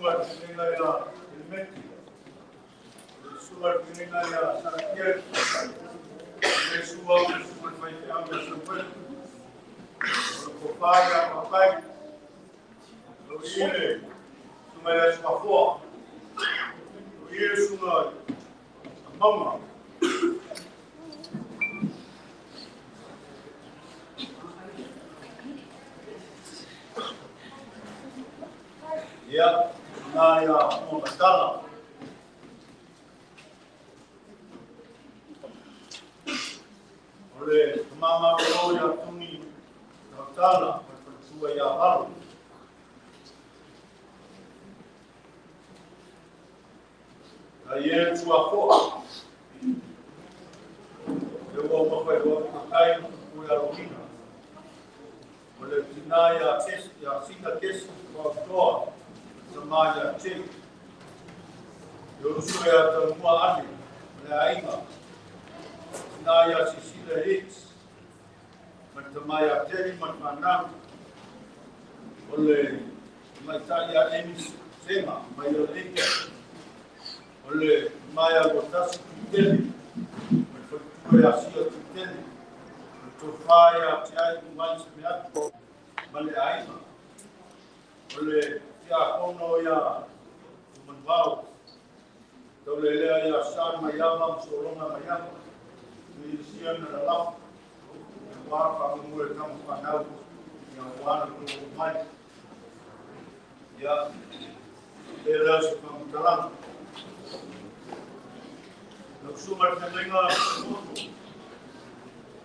Susuga le Fetalaiga ia Kelemeti, le Susuga le Fetalaiga ia Salatiel, le Susu au le Susuga le Faifeau ia Samueli, o le Tofa ia Papai, o i le Susuga ia Suafoa, o i le Susuga Mauga. Ia, na ia Muamatala. O le tamama o ia Tuni Tautala, o le faletua ia Valo. Na ia le tuafoa. Le ua mawhai ua matai o ia Rogina. O le tina ia Kesi, ia Sina Kesi, o toa, tama ia Che. Le uso ia Taumua Ale, o le aiga. Tina ia Sisila Hicks, ma le tama ia Terry ma le whanau. O le maitai ia Amy Sema, mai o le O le mai a Lotasi Tutele, ma le faletua ia Sia Tutele, o le tofa ia Tiai Umai Semeatu, ma le aiga. O le tiakono ia Tumanuvao, taulelea ia San Maiava ma Sologa Maiava, i sia na lalafo, e ua whangamua e tama whanau, ia ua na tō mai. Ia, te leo se whangatalanga. Lau susuga le fetalaiga moto.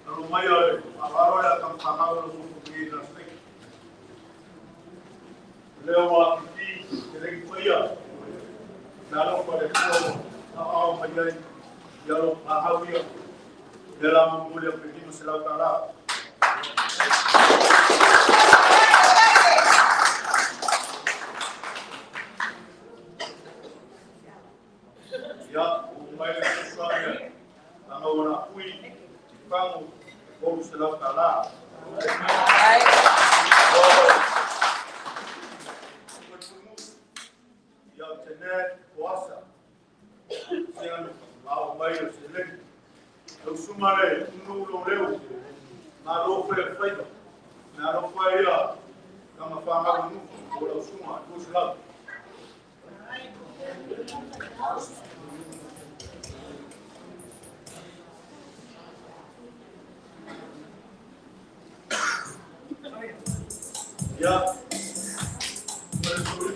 Alo mai a le whalaro ia tama whanau lo moto ki na stake. Leo wa pipi te lengi paia. Nā lo pa le kua na ao mai ai. Ia lo pahau ia. Le la mamuli a pe lima se lau tāla. Ia, o mai le kusua ia. Tanga wana pui, i pangu, e se lau tāla. Ia te ne koasa. Se anu, ao mai o se lengi. Lau suma le unu lo leo. Nā lo whai whaiva. Nā lo whai ia. Kama whangau nu. O lau suma, tu se lau. Ia. Mare suri.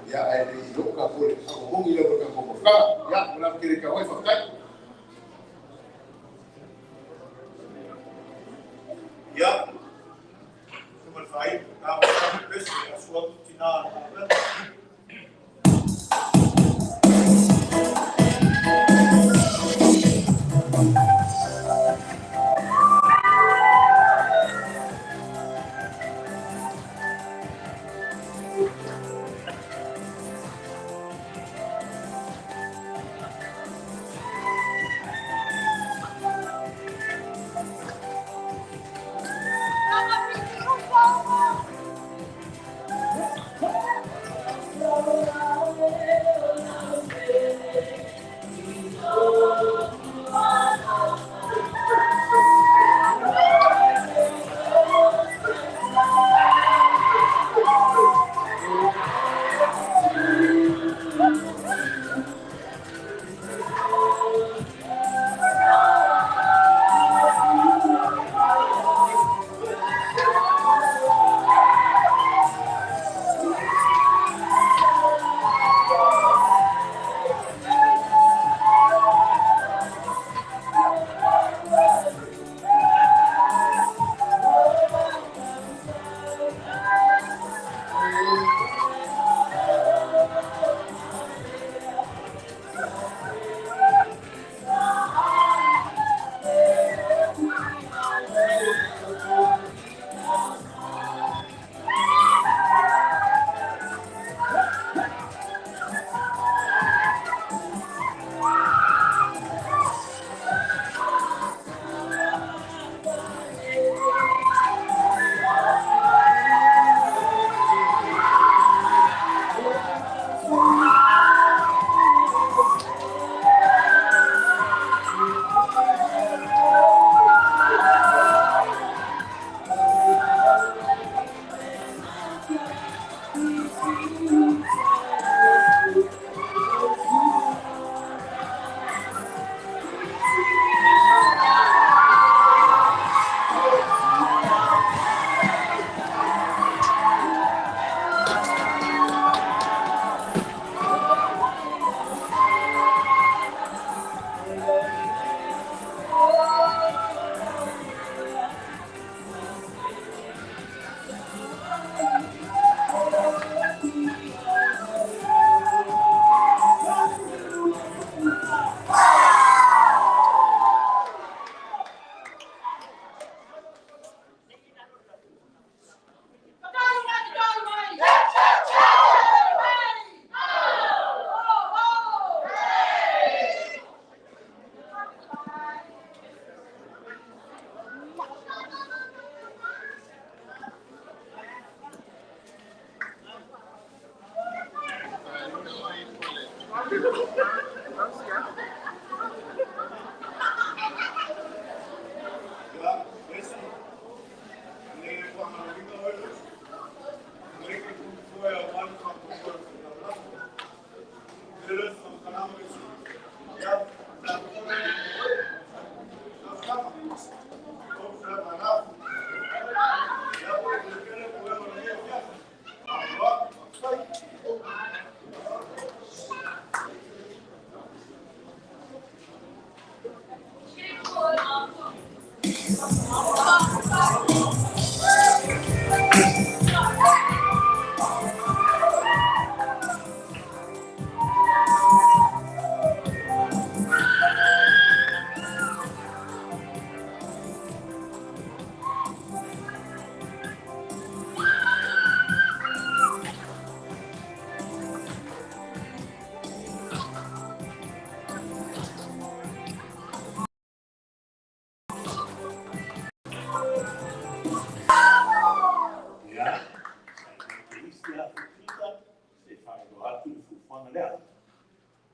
Ia ae le i oo tatou i le faamomoni lea o le tatou mafutaga. Ia, mo le ava tele i tau ai, faafetai. Ia, ma le faaiu, na o pese, asu atu tina na.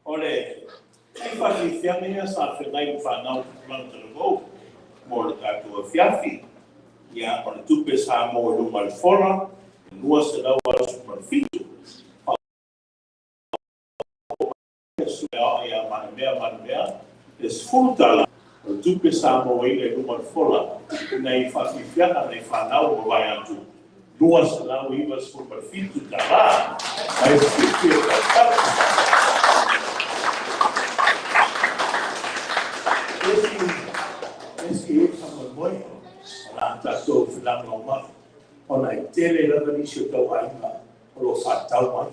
O le faafiafiaga ia sa feagai ma fanau i tulaga talavou mo le tatou afiafi. Ia, o le tupe sa maua i luma o le fola, e 287. Ia malemea malemea, e $10 o le tupe sa mauaina i luma o le fola, nai faafiafiaga nai fanau ma vae atu. $297, mai le fiafia tausaga. Esi e faamoemoe o la tatou felagolagomai, ona e tele lava nisi o tauaiga o lo o faatatau mai.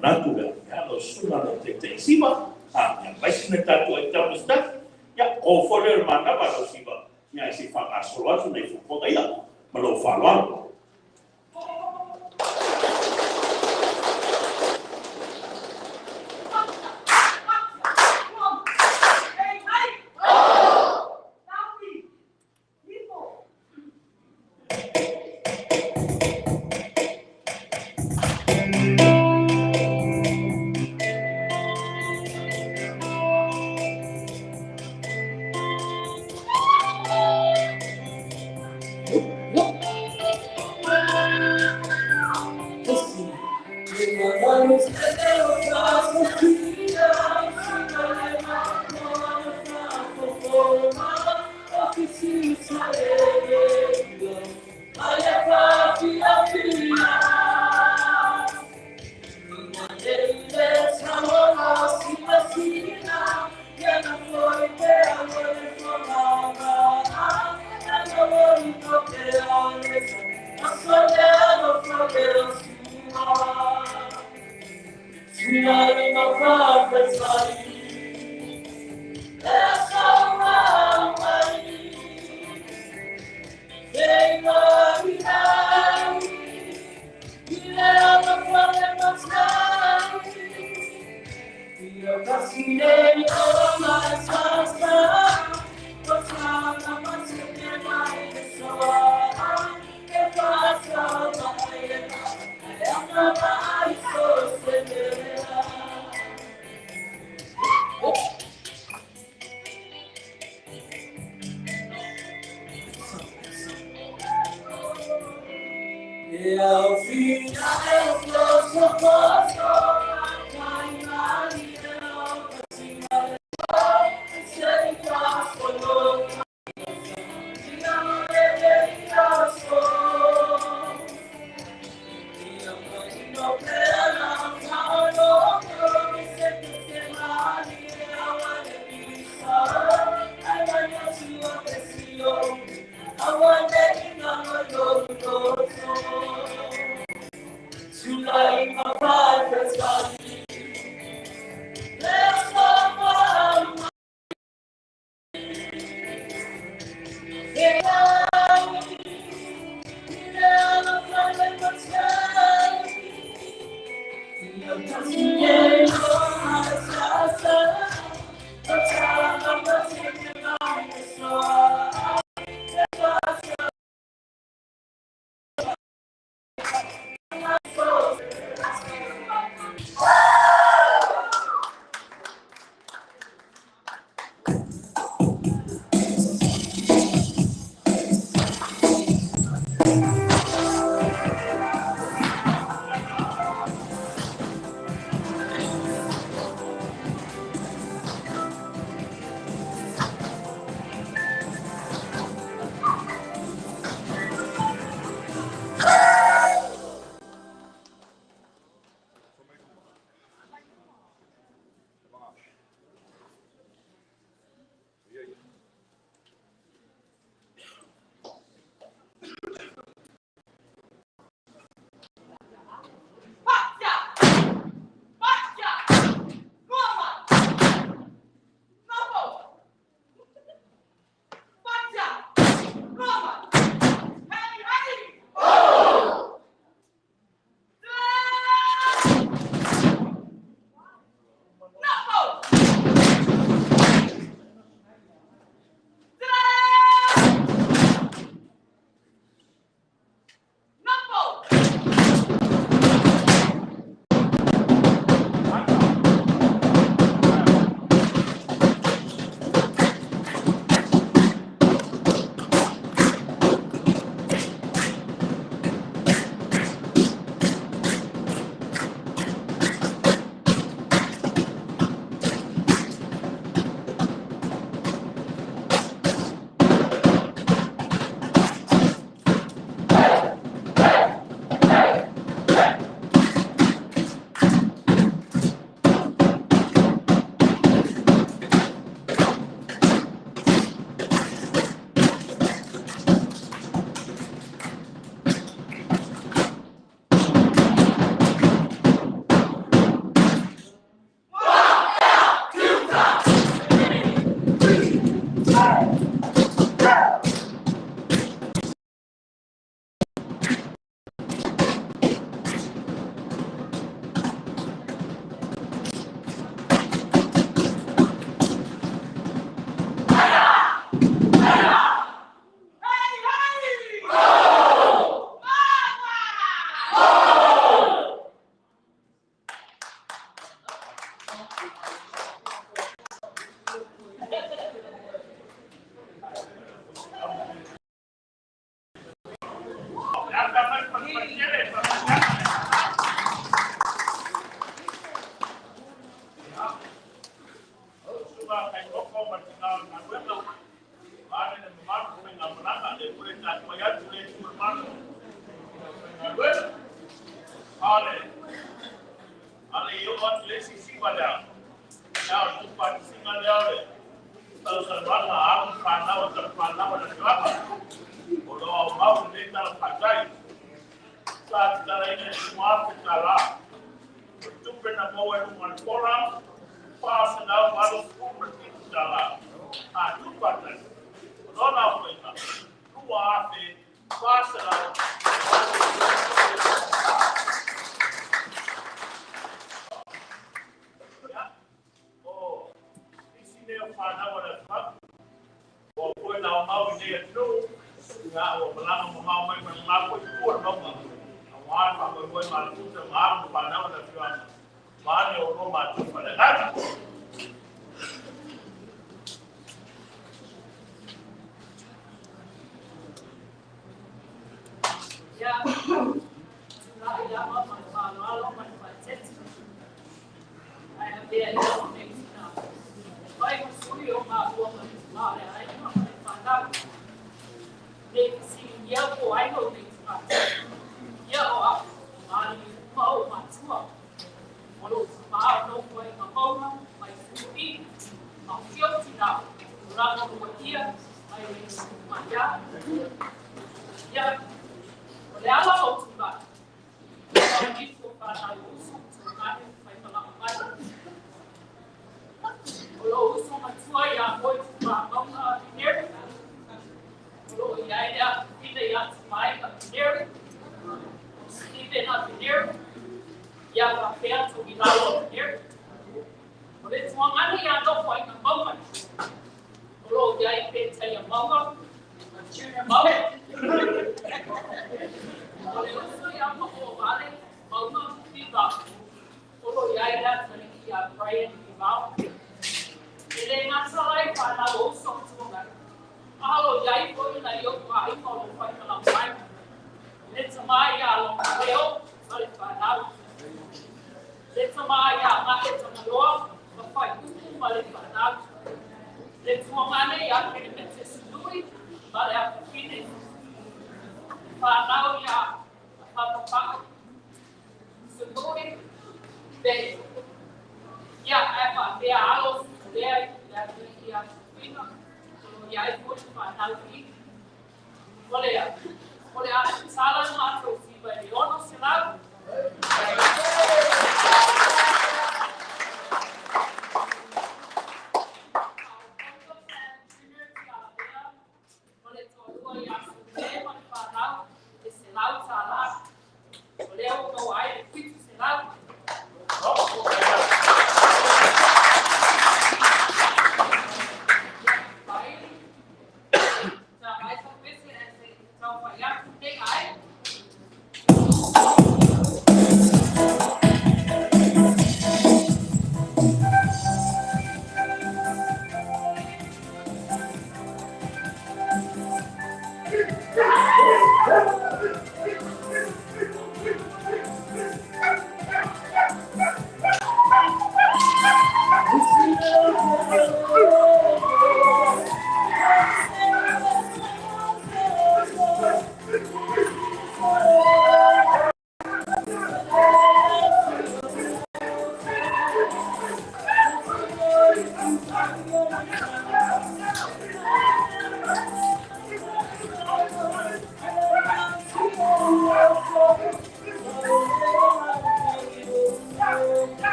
Manatu lea, ia lau susuga le Taitai Siva, ia mai sina tatou aitama se tasi, ia o foi lea o le manava lau Siva, ia e se i faagasolo atu nai fuafuaga ia ma lou faaaloalo.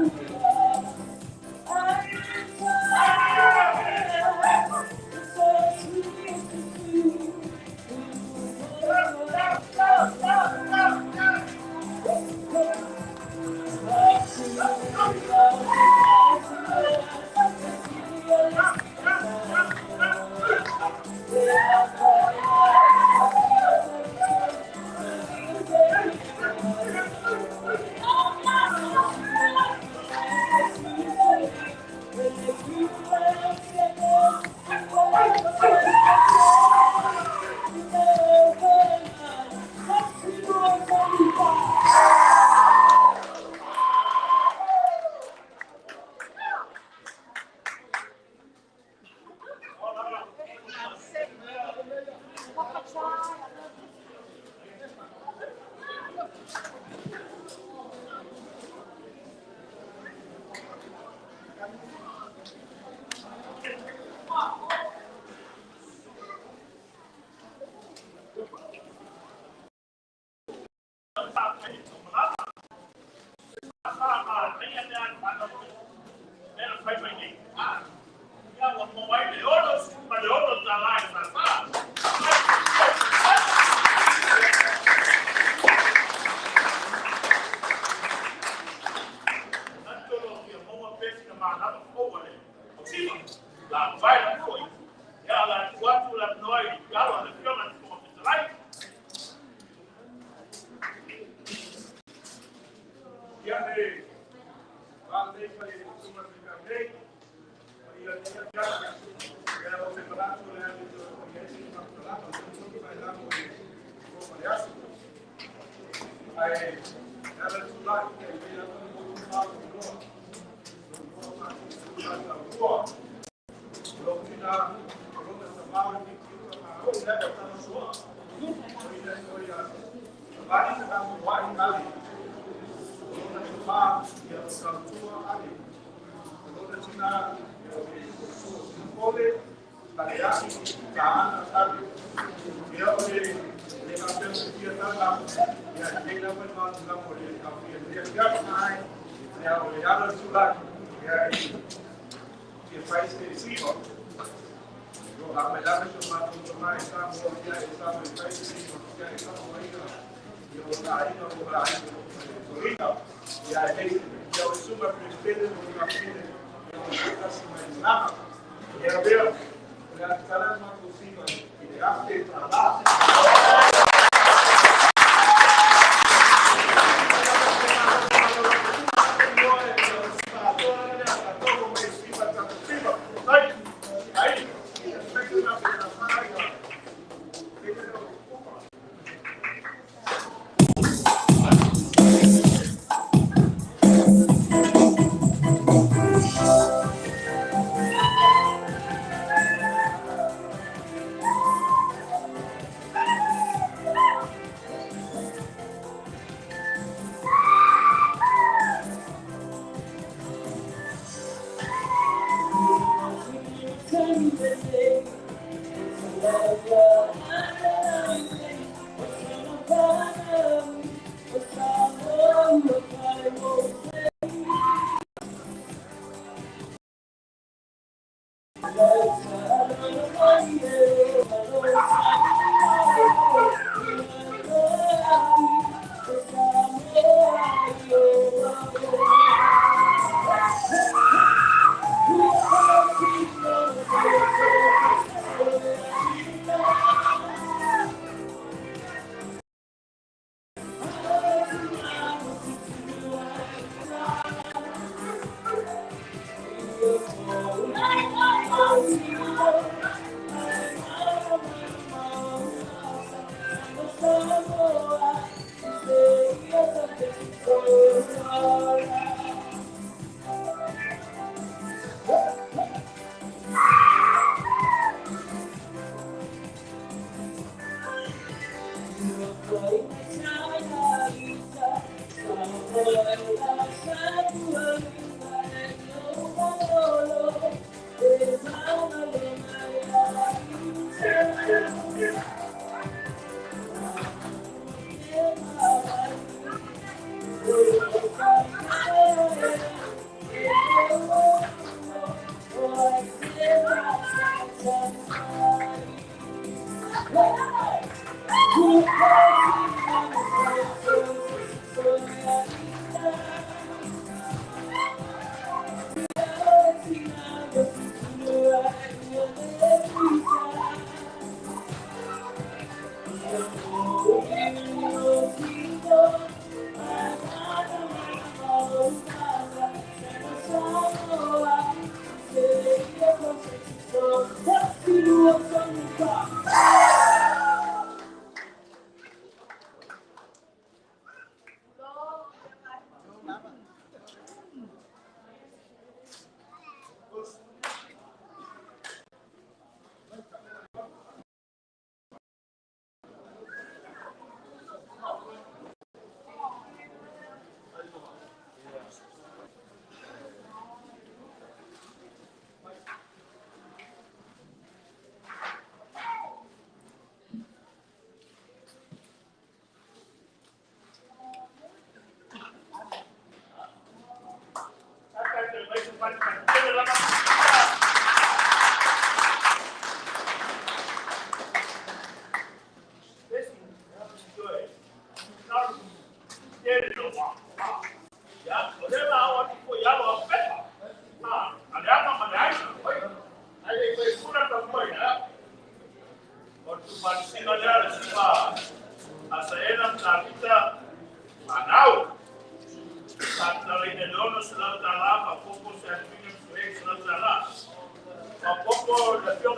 Oh,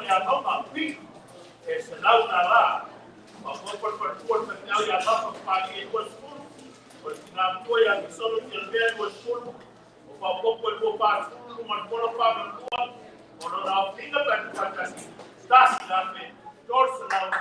mai a Mauga Pi, e $100. Faaopoopo le faletua le faifeau ia Gafa Papalii e 20, o le tina matua ia Fisolo Tialavea e 20, o faaopoopo e 20 luma le fola faamantua, o lona aofaiga pe a tuufaatasi, $1,329.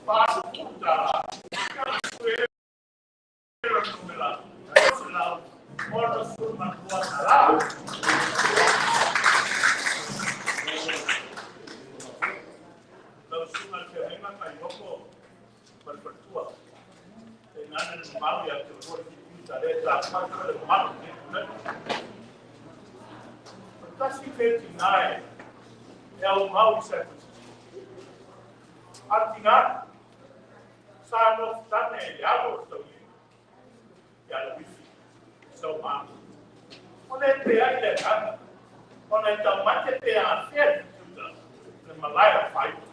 $40. Ia numera $62. Lau susuga i le feagaiga Kaioko ma le faletua. Tainane le mamalu ia te oulua le filifiuta lea e tapuai foi le mamalu o lenei pulega. O le tasi lea tina e aumau i San Francisco. A le tina, sa nofotane i le alo o le tauivi ia Lauifi, Saumanu. O le pe ai le agaga, ona e taumate pe afea le fituta le malae o faaiuga.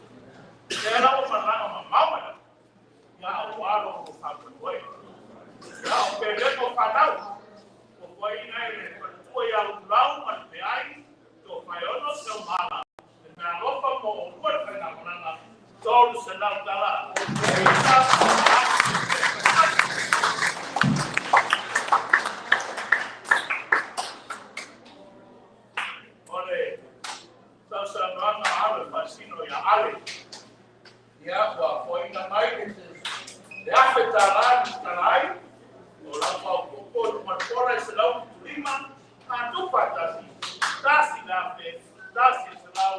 Lea la ua malaga mamao mai lava, ia au alo o lo faamoemoe. Ia o pelega o fanau, ua fuaina e le faletua ia Ululau ma le Peai, Tofaeono Saumala, le meaalofa mo oulua le faigamalaga, $300. O le sausaunoaga a alo e faasino ia Ale, ia ua foaiina mai le $1,000 i ai, o lau faaopoopo i luma o le fola e 175, a tufa tasi, $1,175.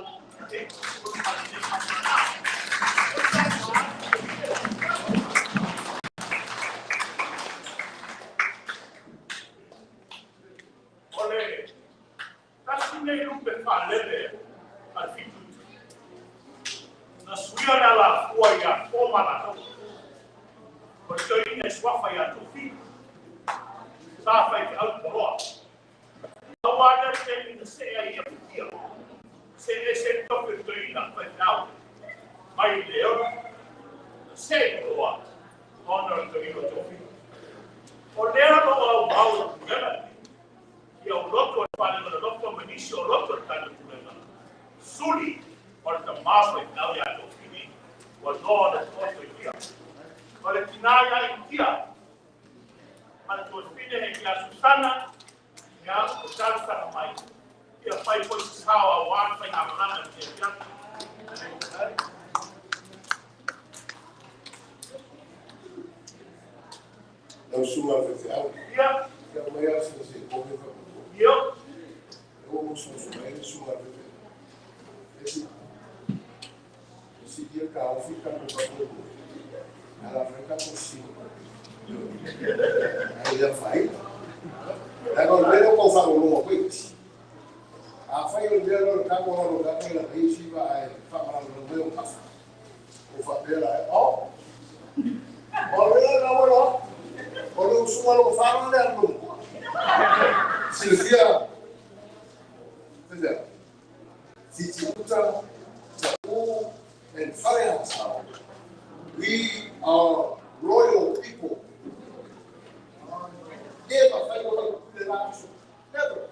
O le tasi nei lupe faalele a le fituitu. Na suia le alafua ia Foma latou. O le toeaina e suafa ia Tofiga. Sa faifeau i Poloa. Pau lava lea le taimi na see ai ia futia. See ese ai le tofi o le toeaina faifeau mai le Leona. Na see i Poloa ona o le toeaina o Tofiga. O lea o lo o aumau i le pulega lenei, ia o loto o le falemaloloto ma nisi o loto o le tatou pulega, suli o le tama faifeau ia Tofili ua noa le toto i tia. O le tina ia Initia ma le tuafine ia Susana, ia o talosaga mai, ia fai foi se sao aua le faigamalaga i lenei afiafi. Lau susuga i le faifeau. Ia. Ia aumai lava sina sekone faamolemole. Ia. E ua musumusu mai le susuga i le faifeau. E silia taofi tatou faamoemoe, ae o le a fai tatou sino. Ae le afaina. Leaga o le mea lea ua tau faalogologo atu ai, afai o le mea lea o le tatou alo tatou i lana isi vaa e faamalamalama mai ou tafa, ou faapea la, oh, o le mea lena ua iloa, o le usuga lona fa lena lea a le Logotoa. Silafia, faifeau, Fitiuta, Ta'u and Faleata, we are royal people. Never fai o lau le la aso. Never.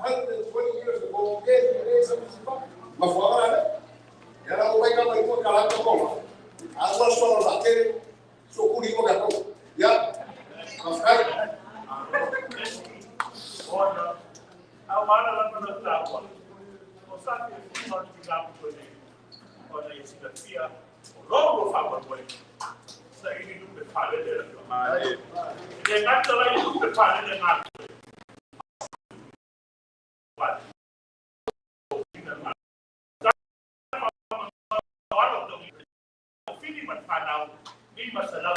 120 years ago, e le sa misifa. Mafuanga la le. Ya la o mai ka mai tua kala ka kola. A ua soa la tele. So kuri mo ka ko. Ya. Mafkai. Ona, a mana lava na taua. O sa filifiliga o le tina nei, ona ia silafia o lou ua faamoemoe, saili lupe faalele la afioga. E le gata la i lupe faalele galulue, Fili ma le fanau, $500.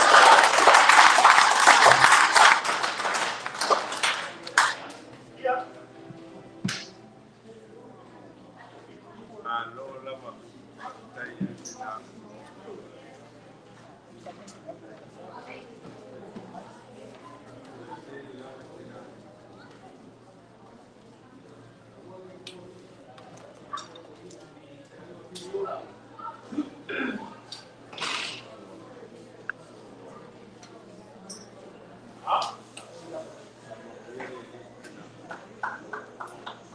Ia. Malo lava, faafetai ia te la.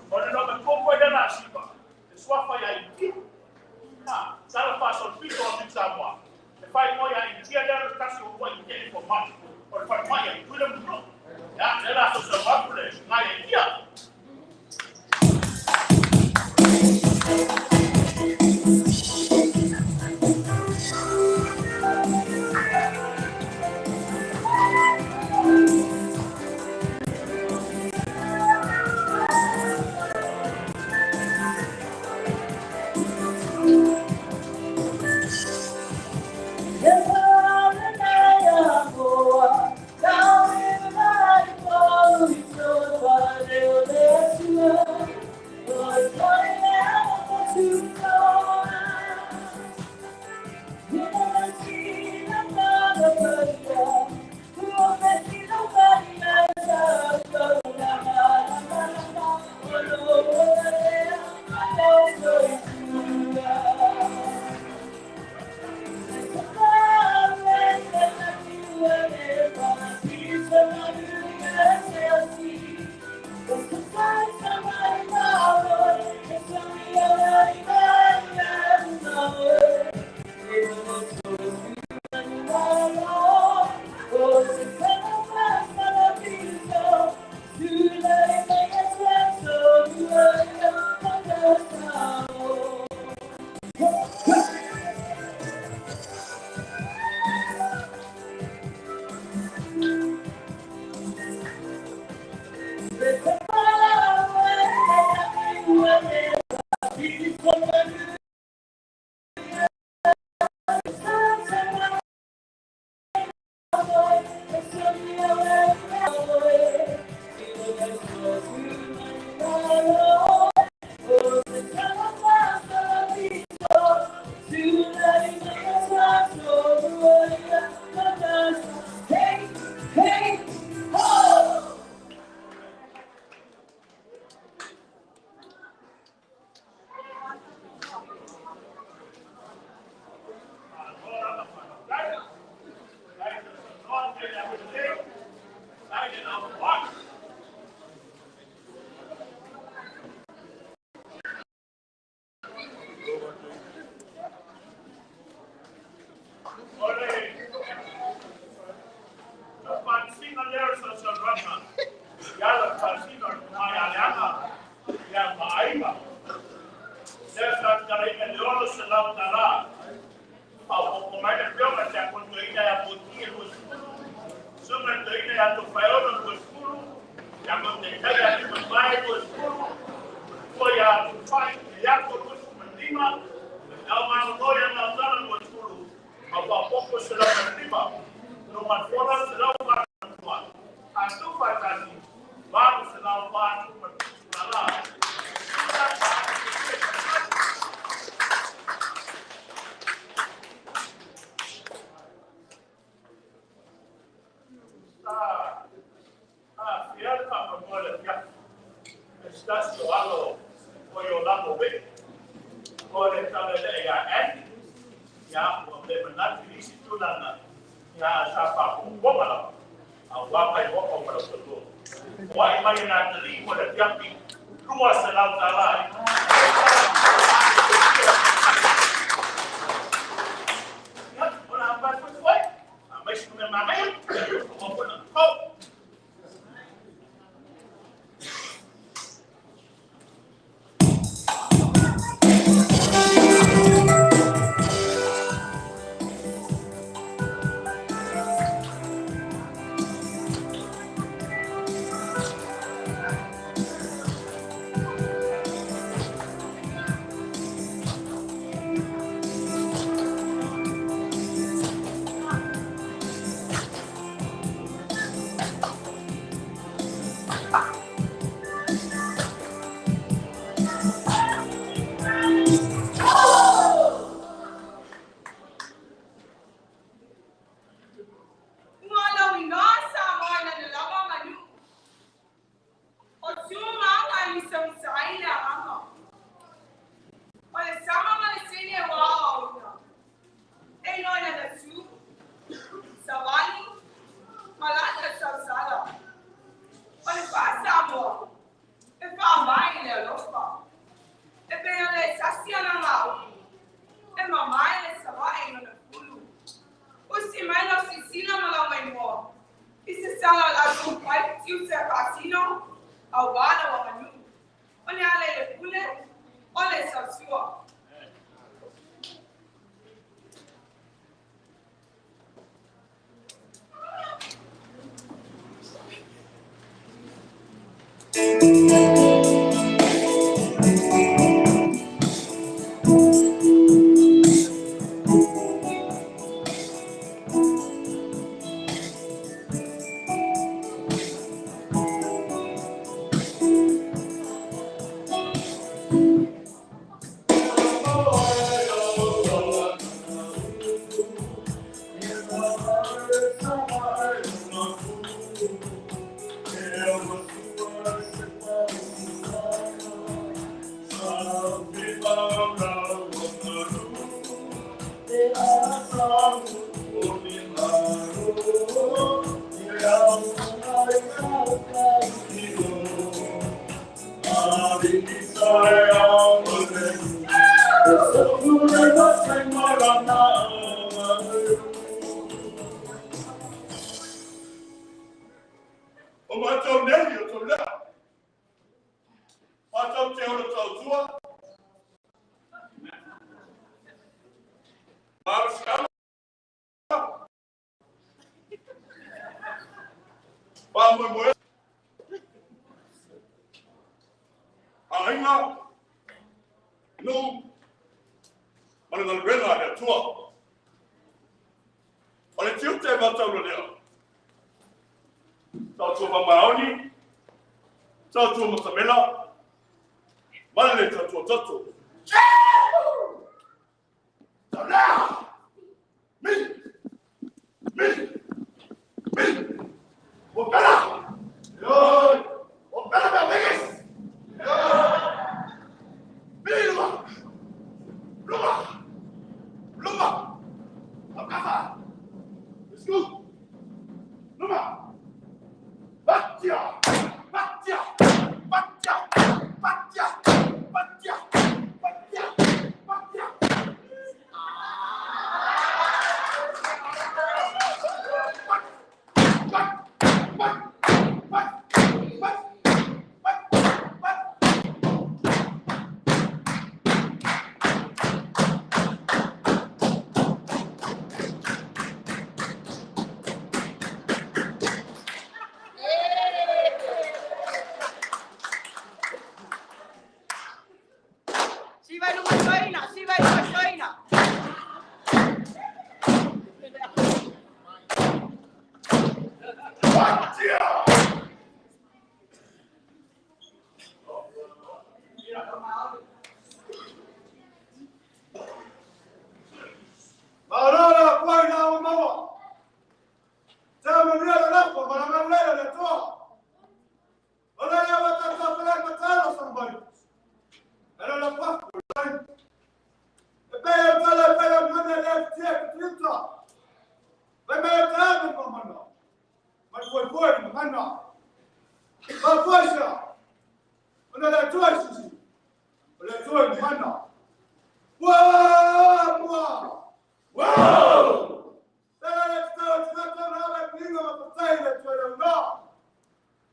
O le nome popo e lena siva, e suafa ia Initia. Ha, tala faasolopito o Niu Samoa. E faaigoa ia Initia lea o le tasi o lua Initia i fomai. O le falemai ia Tutuila ma Manua. Ia, lea la sausau atu le susuga ia Initia. Lea sa tatalaina i le $600. Faaopoopo mai le afioga i le Tiakono Toeaina ia Poti e 20, Susuga i le Toeaina ia Tofaeono 20, Tiakono Taitai ia Tuimavae 20, Matua ia Tupai Iako 25, Faifeau malolo ia Naotala 20, ma faaopoopo $105. Luma o le fola $142. Tatou faatasi $847. Sa aafia le faamoemoe o le afiafi e se tasi o alo o Iolamo Wick o le tala lea ia Andy, ia ua le manatu i isi tulaga, ia sa faapupuga lava auā mai oka o lau tatua. O ai mai e nā talii mo le afiafi $200. Ia, o le a mai foi foi. A mai si numea manaia. O foi na kau. Ua lauiloa Samoa i lana lava aganuu. O tu ma aga e misamisa ai le agaga. O le sama ma le teine ua aoaoina. E iloa i lana tu, savali, ma lana sausala. O le faa-Samoa, e faavae i le alofa. E pei ona e sasi ana gaupu, e mamae le savae i lona fulu. Usi mai lau silasila ma lau maimoa, i se sala o le autupai tiute a faatino, auā lau aganuu. O le ala i le pule, o le sausua. O matou nei o tou lea. Matou te ora tautua. Malosiaga. Faamoemoe. Aiga. Nuu. Ma le galuega a le Atua. O le tiute e mataula lea. Tautua faamaoni, tautua matamela, ma le tautua toto. Taulea! Mili! Mili! Mili! Ua pela! Oi! Ua pela mea megis! Mili luma! Luma! Luma! Aukafa! Let's go! Luma! Batia! Batia! Batia! Batia! Batia! Batia! Siva i luga soina, siva i luga soina. Marora puai na o maua. Te manuia le lafo, marangalela le toa. O le ia watata pele matalo sa mai. Ele la pafu lai. E pe e tele pe le mene le tia ki tuta. Pe me te ame ma mana. Mai foi foi ma mana. Ma foi sa. O le tua sisi. O le tua ma mana. Wa wa. Wow! Tele te tau te tau na le pinga ma patai le tua le no.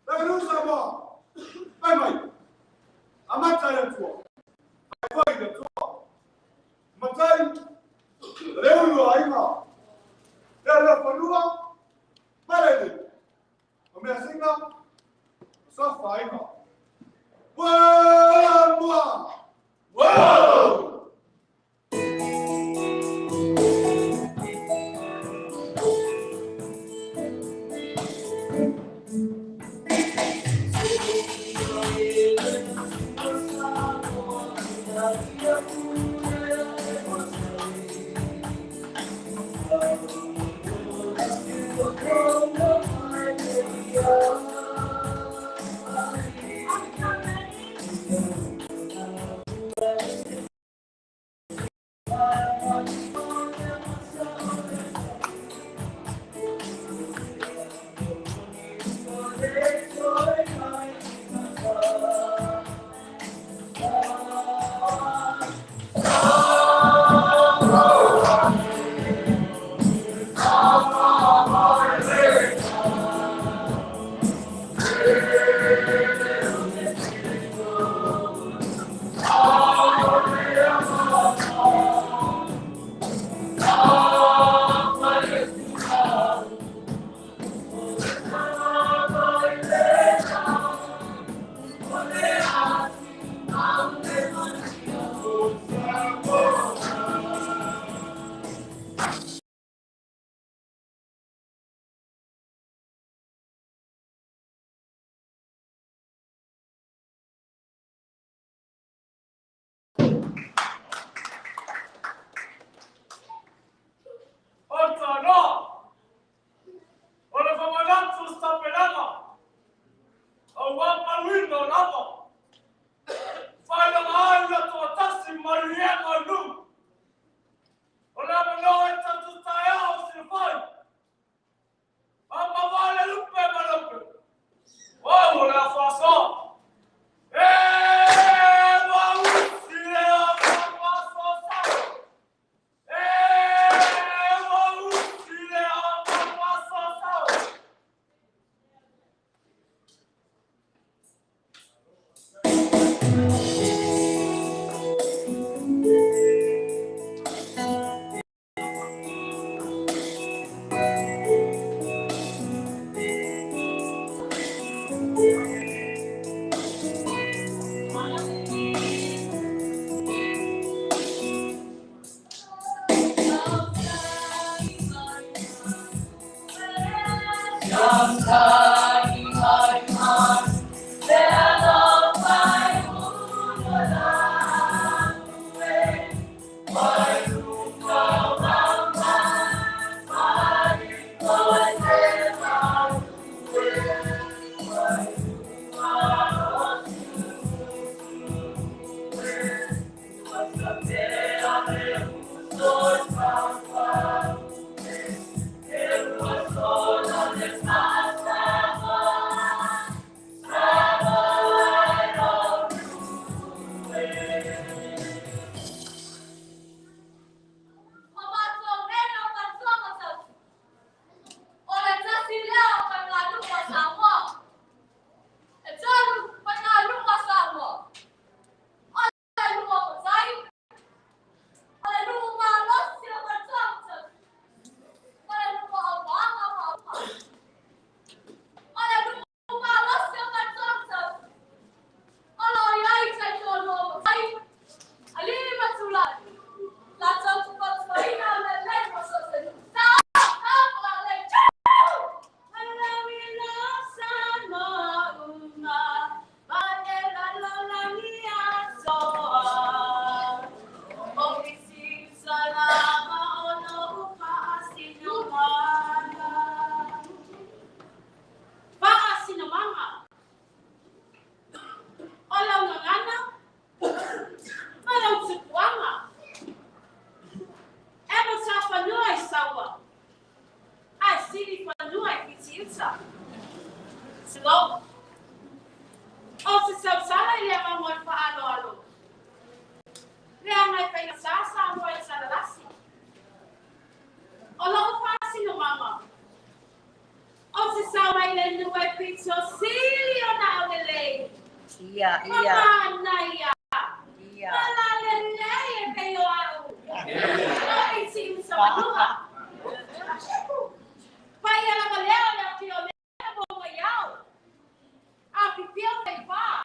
Le rusa mo. Pai mai. Amata le tua. Pai foi le tua. Matai. Le ulu ainga. Le le fanua. Pare le. O mea singa. Sofa ainga. Wow! Wow! Wow! Ma lou tupuaga. E mo tafanua i Saua, ae sili fanua i Fitiuta. Tulou. Ou te tautala i le agaga o le faaaloalo, leaga e faigata Samoa i talalasi. O lou faasinomaga, ou te sau mai le nuu e pito sili ona aulelei, Ia, ma ia, manaia, ia. ma lalelei e pei o au, o Fitiuta Manu'a. Paia lava lea o le afio lea mo mai ao. Afifio faifa.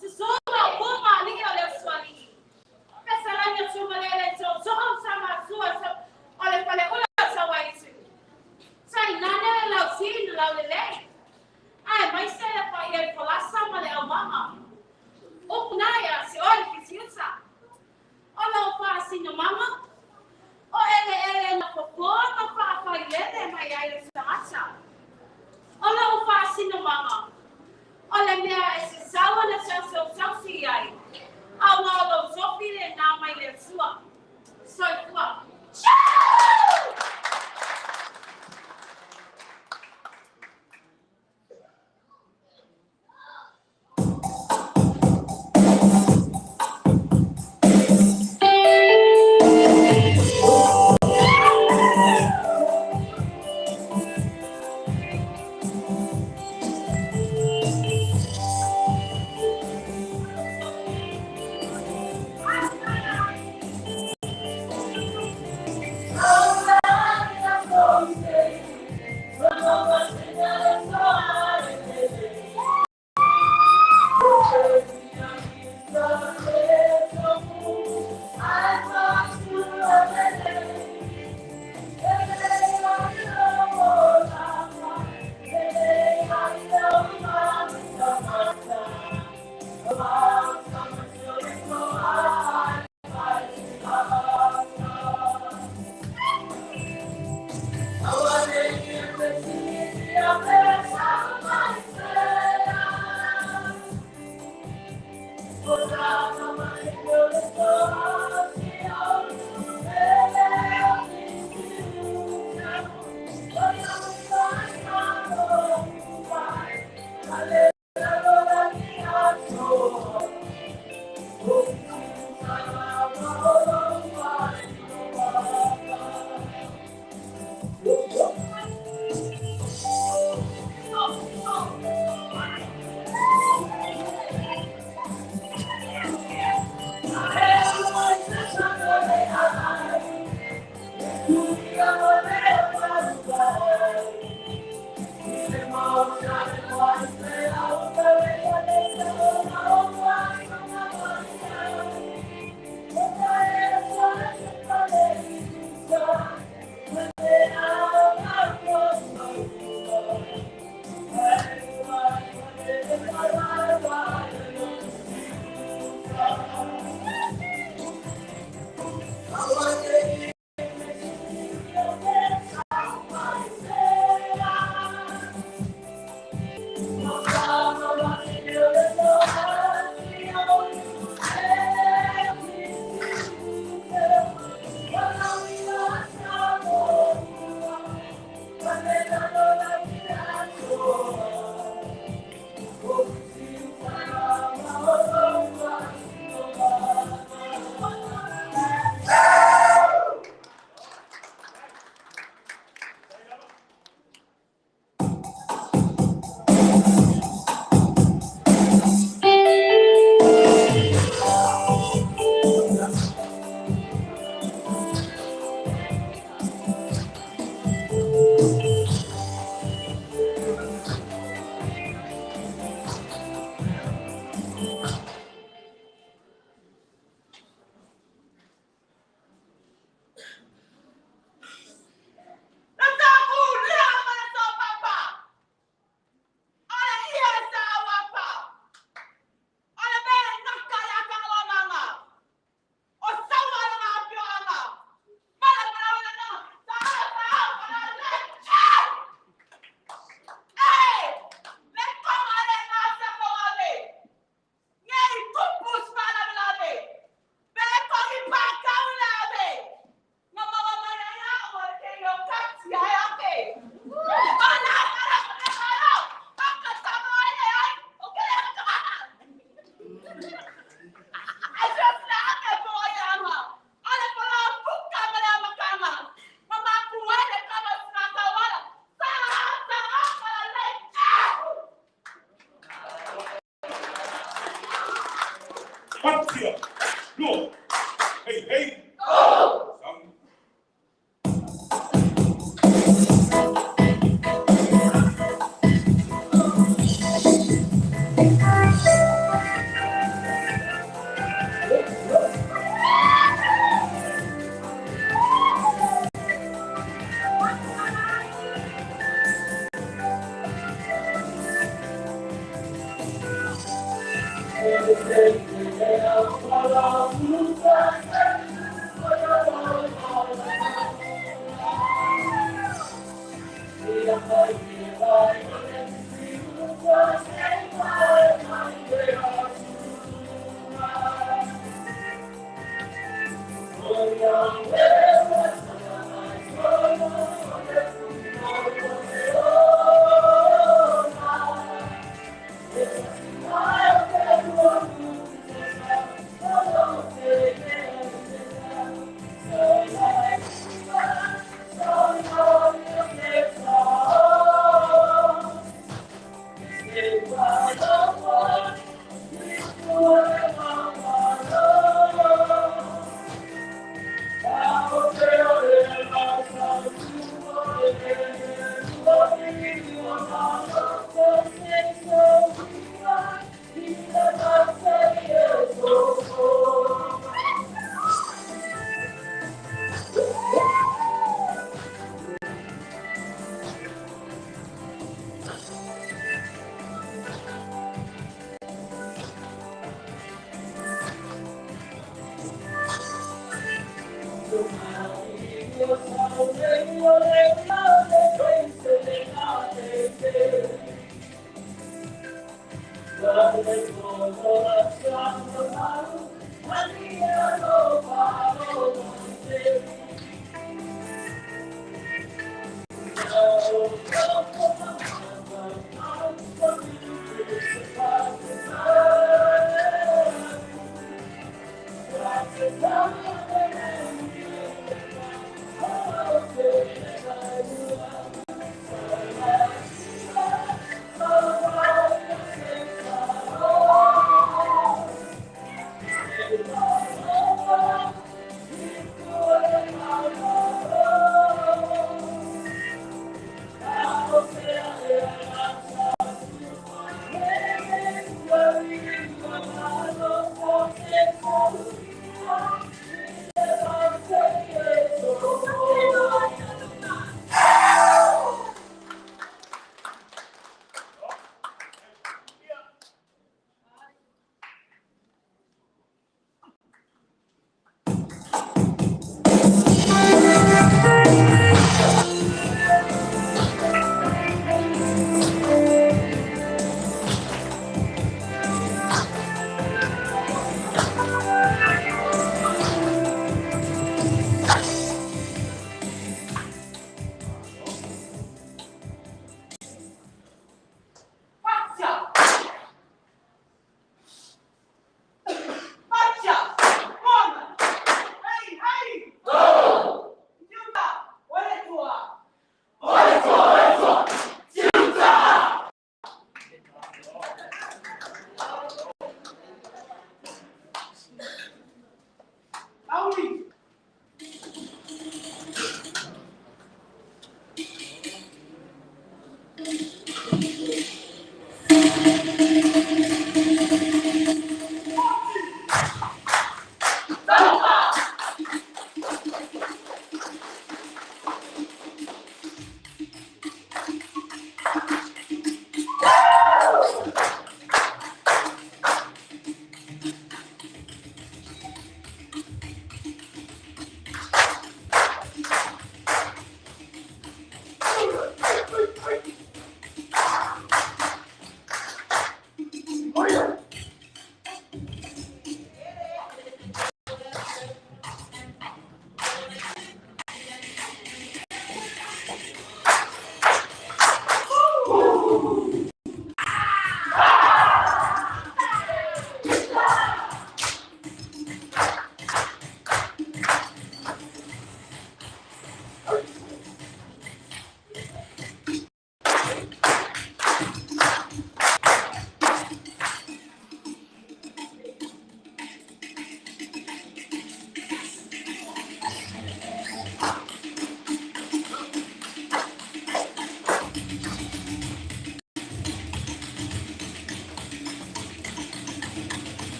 Susu Maopu ma alii o le Usoalii. Fesalai o Tumalele tootoo Samatua o le Faleula Tauaitu. Tainane le Lauti na Laulelei. Aemaise le paia i Folasa ma le Aumaga. Upu na ia te oe le Fitiuta. O lou faasinomaga, o eleele na fofoa ma faafailele mai ai le tagata. O lou faasinomaga, o le mea e tatau ona tatou tausi i ai, aua o lou tofi lena mai le Atua. Soifua. Hey, hey! Go! Sound.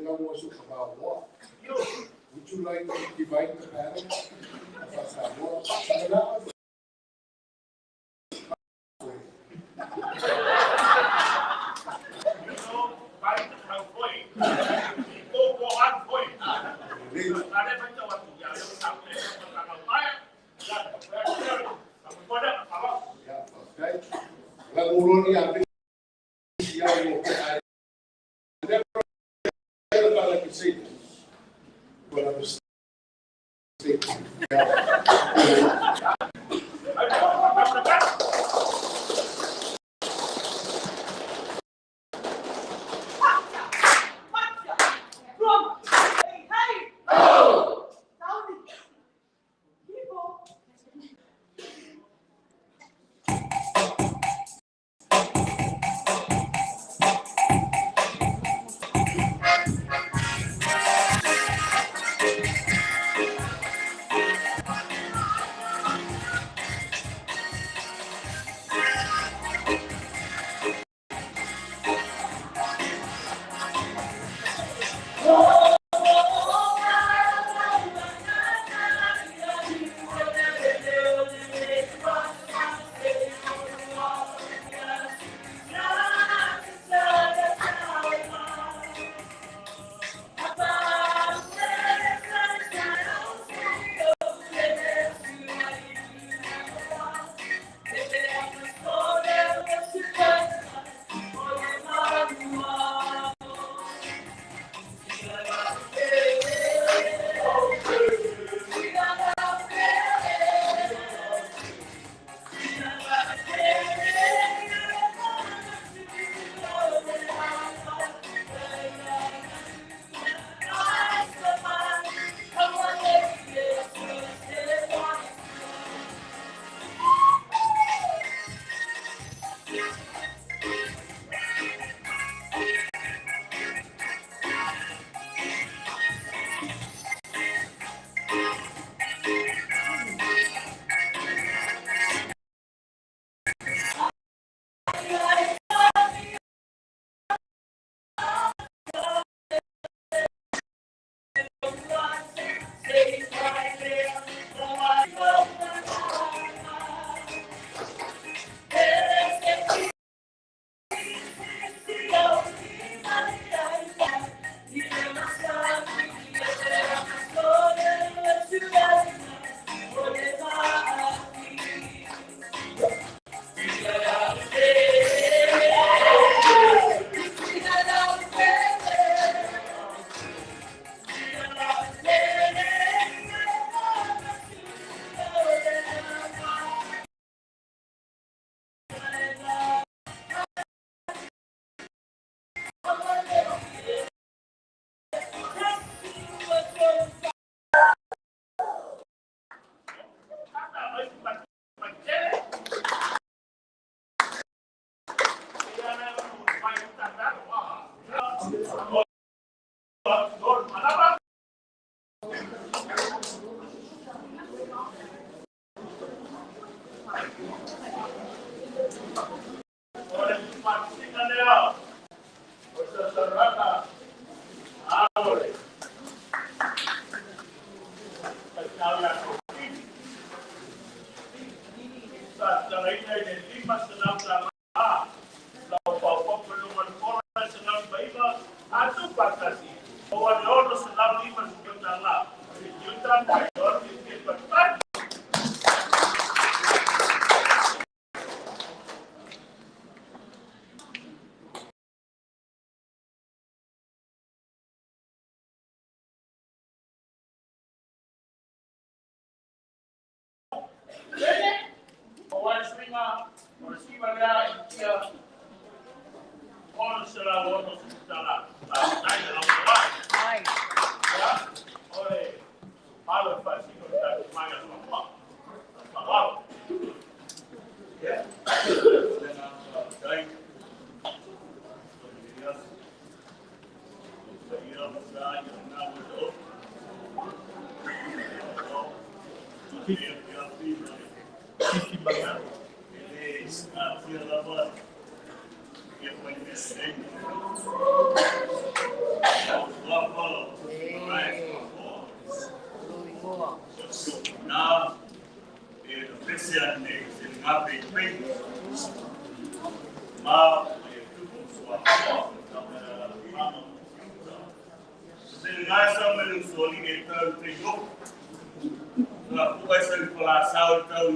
Would you like to divide the panel? I never thought I could say this, but I'm mistaken. pese ane se ngape pe. Ma e tupu sua mama se ngasa me le soli e tau te yo. La fuga se pala sao tau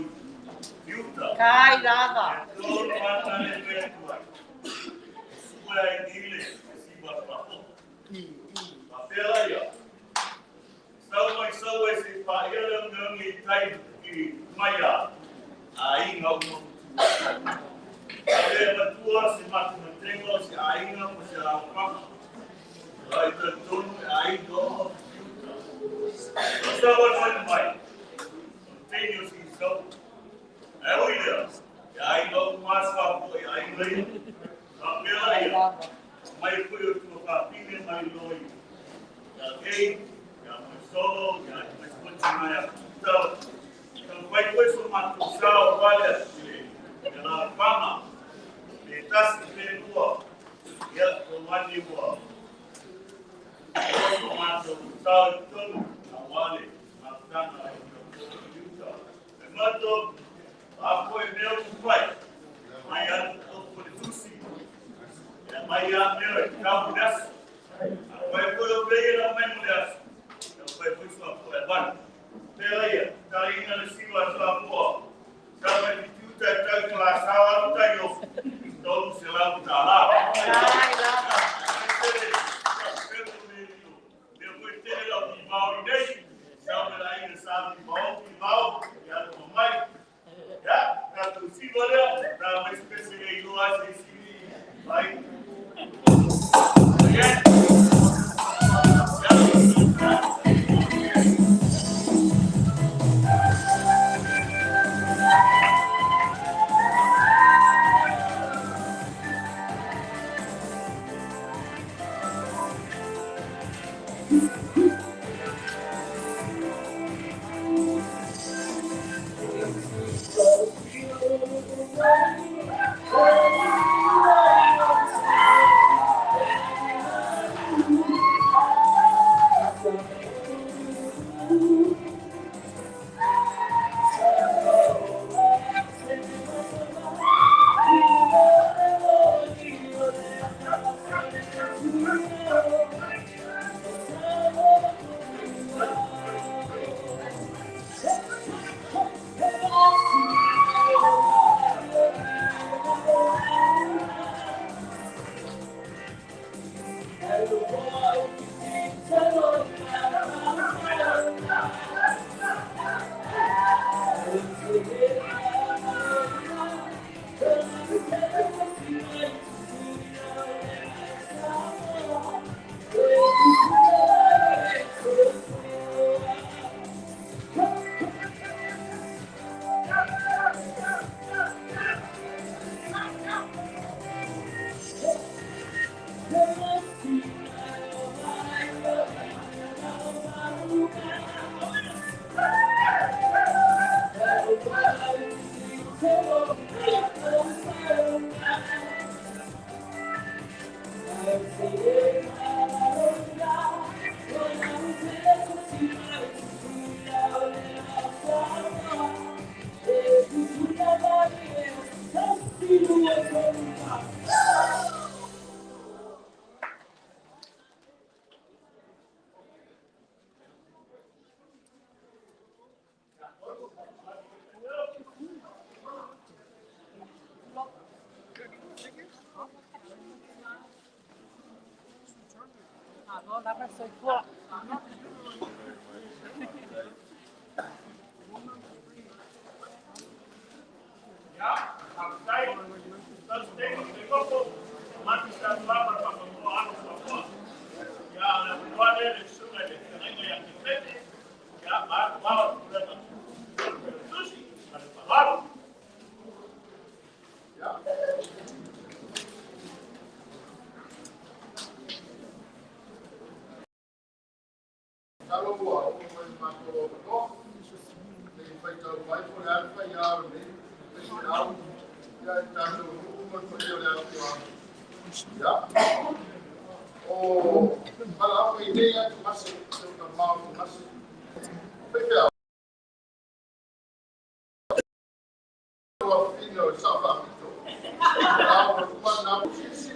yuta. Kai lava. Tolu mata le pe tua. Sua e ile si ba pa. Pa pela ia. Sau mai sau e se pa ia le ngi tai i maia. Ai ngau mo. Ale matua se matu matengo se ainga mo se alapanga. Ai te tonu ai do. Sa wa mai mai. Tenho si sau. E o ia. Ai no mas pa po ai lei. A pela ia. Mai foi o tu pa pine mai loi. Ya kei, ya mai solo, ya mai sponti mai a tau. Tau vai foi so matu sao vale e la fama. E tasi te lua. Ya o mani ua. O matu sao tonu a wale matana e yuta. E mato a foi meu pai. Mai a o por tusi. E mai a meu e cabo des. A foi foi o bem la mai mulher. Eu foi foi sua foi ban. Pela ia, tá indo na siwa sua pô. Sabe que tu tá tá classe tá yo. Todo se lá tá lá. Kai lava.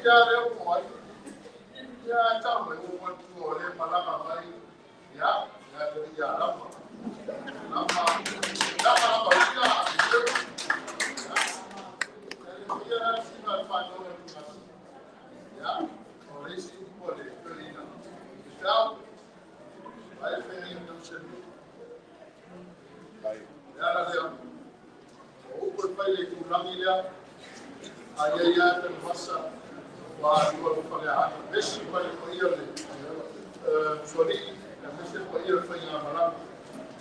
ia lea po ai. Ia tau mai o matu o le malaga mai. Ia, ia te ia lama. Lama, lama lama ia. Ia la sima fa no le masi. Ia, o le isi po le pelina. Tau, ai fe ni no se mi. Ia la lea. O upu e fai le tūlangi lea, a ia ia te masa, wa lua lupa lea ata. Mesi mai le paia le suali, e mesi le paia le whai ngā marama.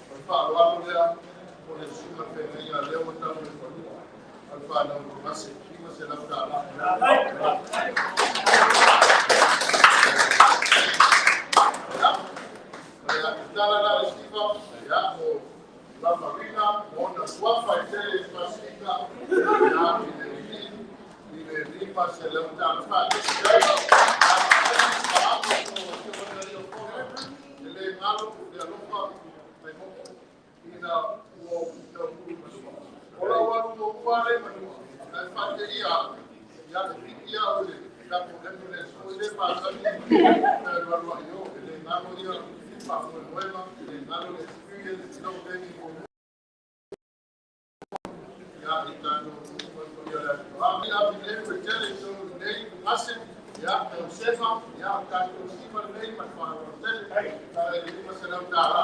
O le whaaloalo lea, o le suma whengaia lea o tau le whanua. O le whanau o mase, kima se lau tā la. Ia, o le akitala la le siva, ia, o la marina, o na suafa e tele i Pasifika, ia, i le li, i le lima se lau tā la wha. E le ngalo le alofa mai moko ina ua tau kuru manua. O la walu mo ua le manua. Ai whate ia, ia le piki ia o le tapo ambulance o le pātani na rua i o, e le ngalo ia pa mo moema, e le ngalo le experience no veni mo ia i tātou ia le a mi a mi le tele so nei ngase ia e sefa ia tātou siva nei ma fa o tele ta e lima se lau tā la.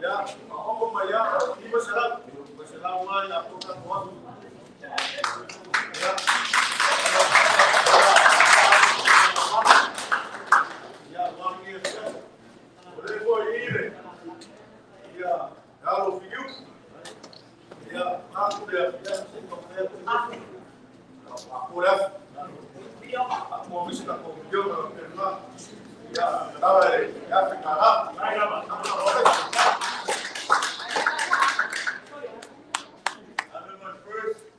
Ya, ako maya, di ba sarap? po le afi. Mo misi ka ko yo ka perna. Ya, tala e ya fe kala. I'm in my first.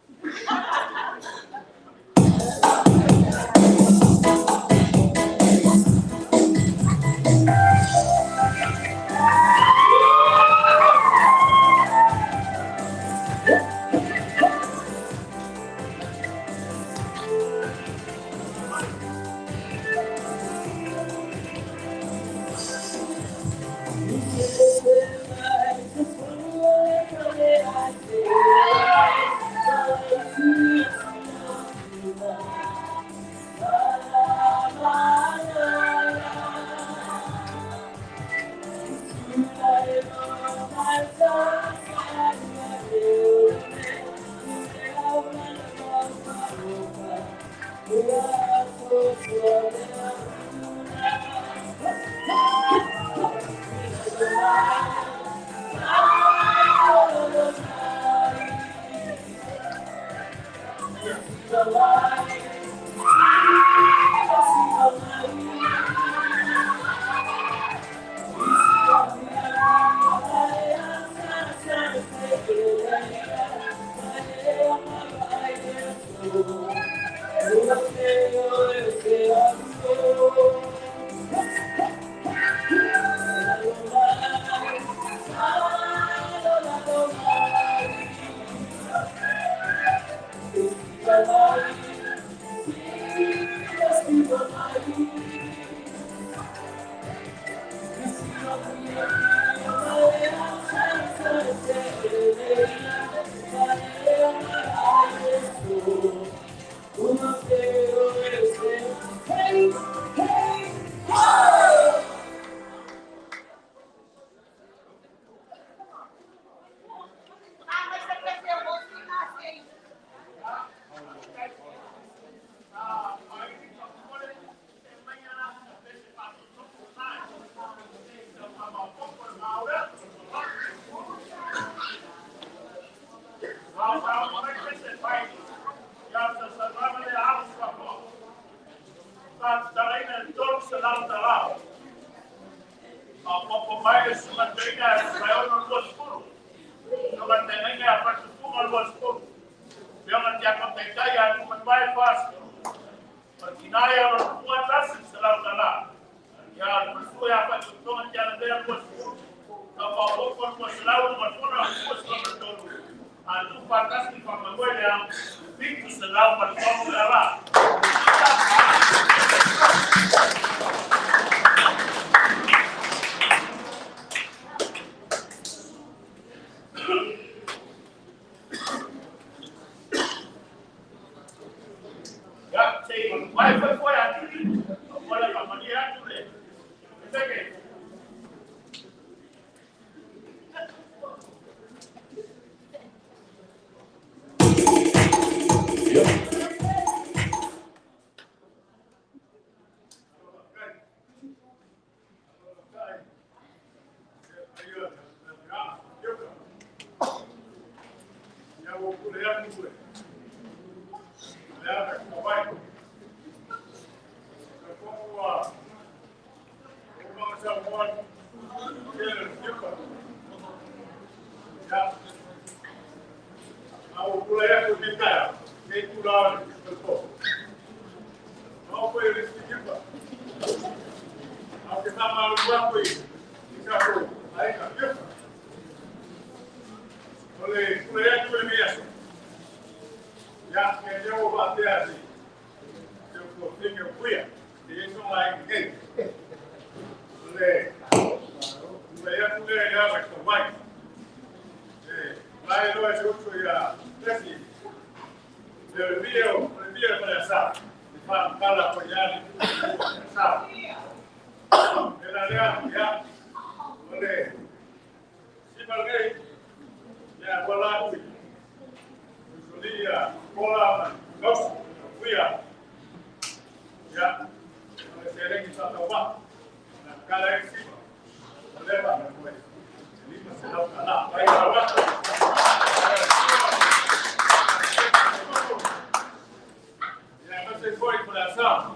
Faleasa.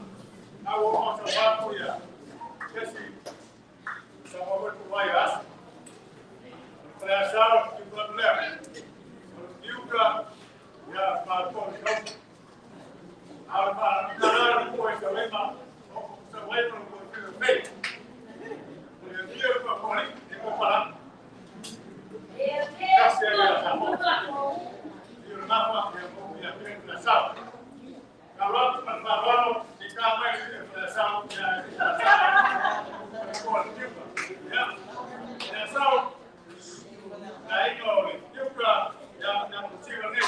Na ua o sa fatu ia. Kesi. Sa mo ko mai as. Faleasa o ki ko le. O tiuka ia pa ko ko. Ala pa na na ko e sa lema. O sa wai no ko ko pe. O le dia ko ko ni e ko para. Kasi ia sa mo. Ia na fa ia ko ia pe na sa. Kalot pa i ka mai e sa ia sa. Ko tiuka. Ia. Ia sa. Na iko le tiuka ia na musika nei.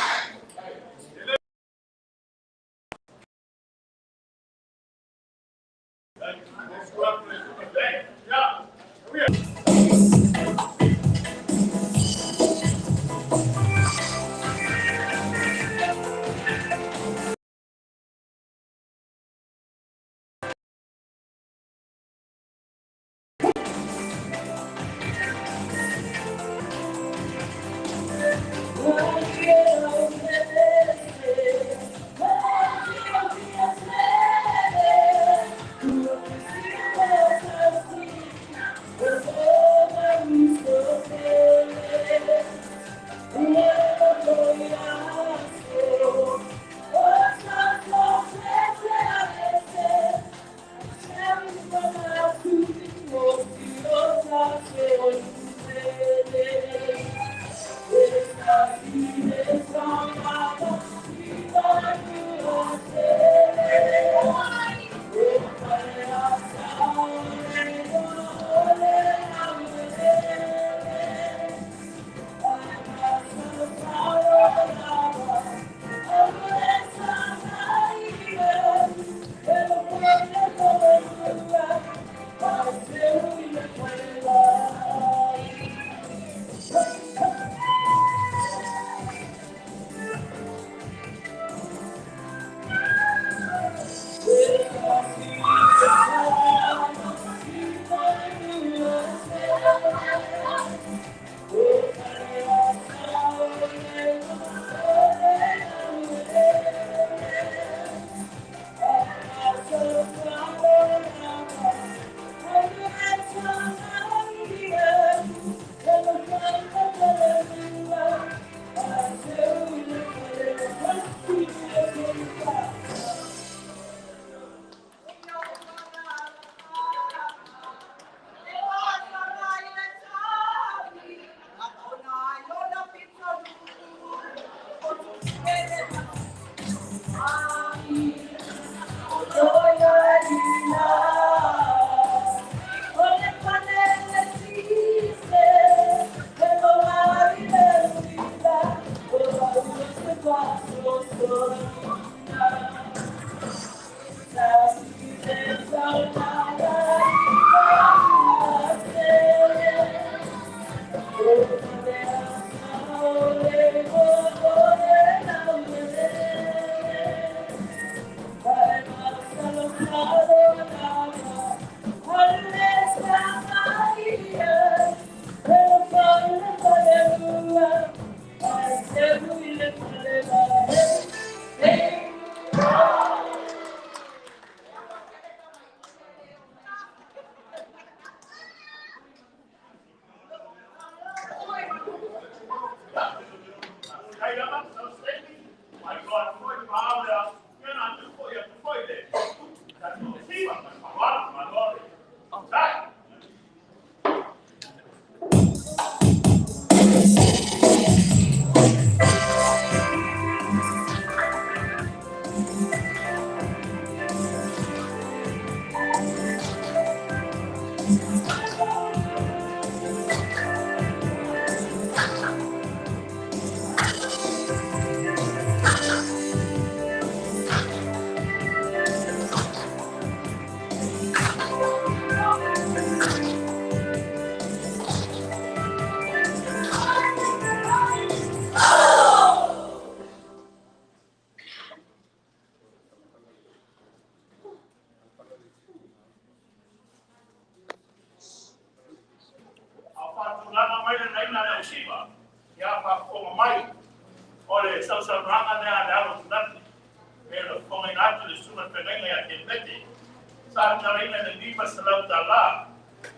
tatalaina le $500.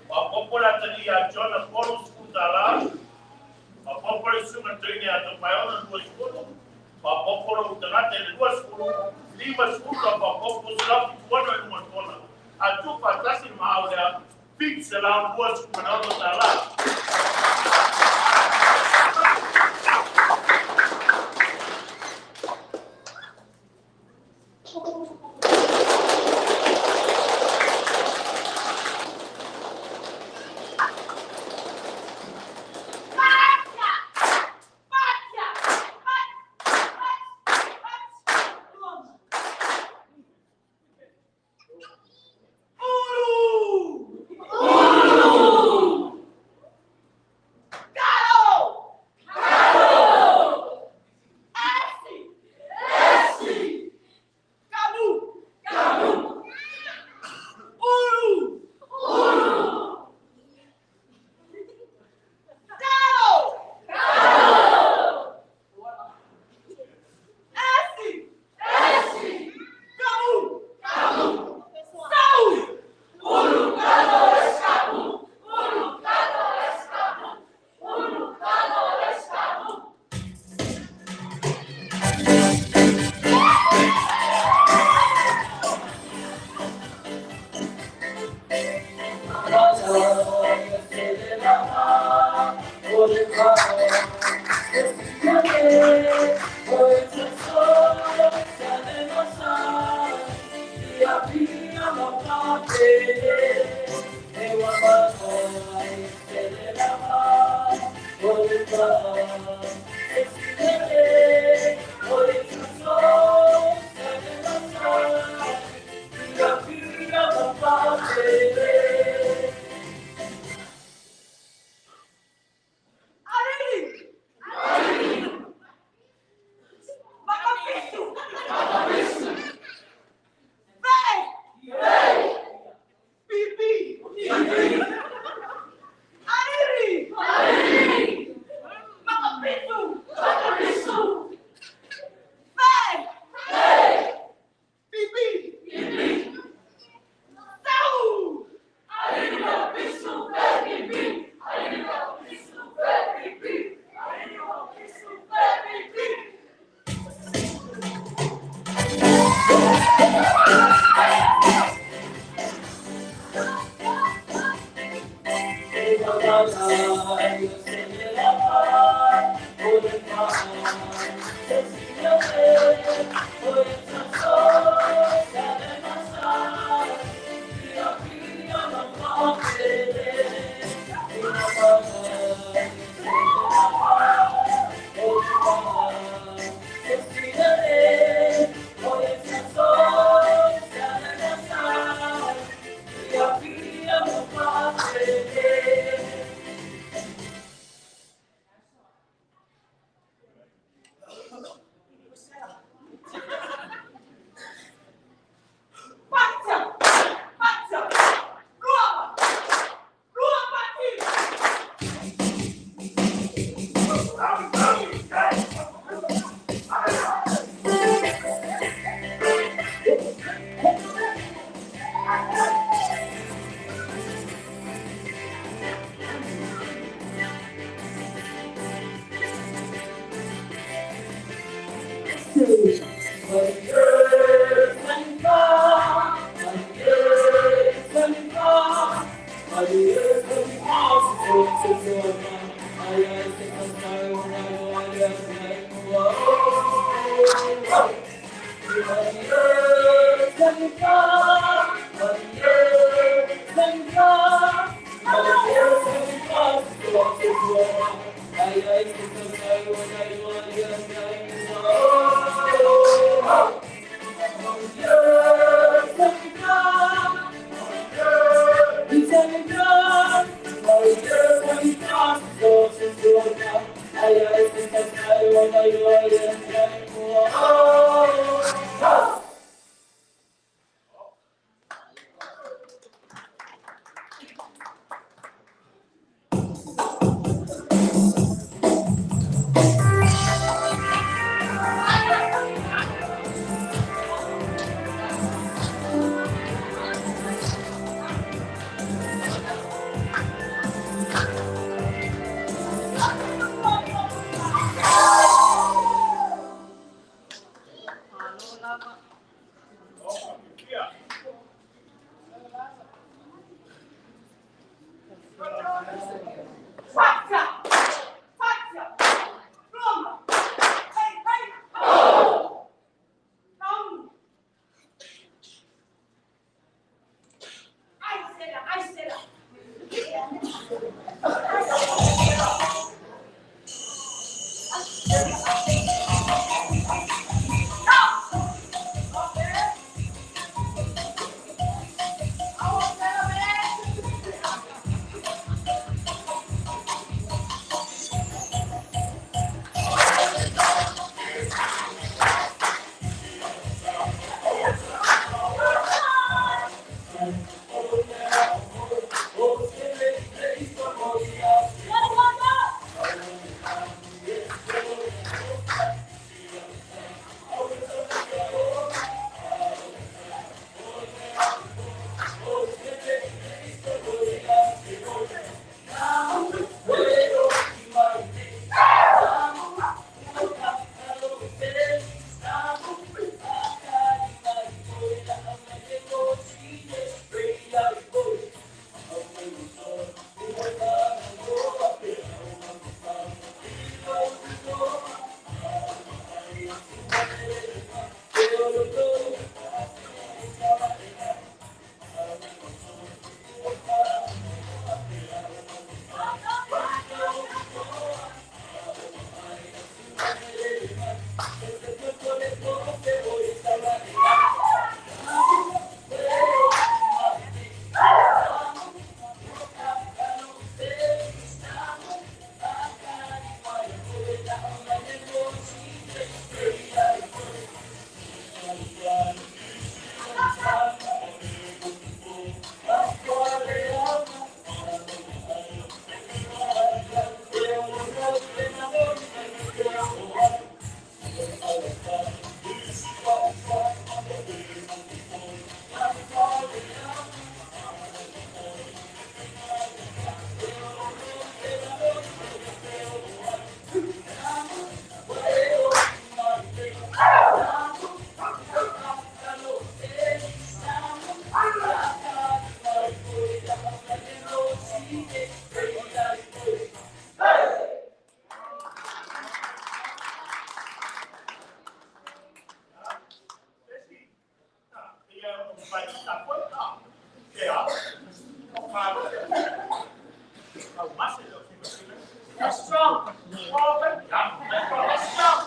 Faaopoopo le atalii ia Jona $30. Faaopoopo le susuga toeaina ia Tofaeono 20. Faaopoopo lou tagata i le 20, 50 la faaopoopo $176 i luga o le fola. A tuufaatasi le maau lea, $726. Ulu! Ulu! Kalo! Esi! Esi! Kalu! That's strong. That's strong.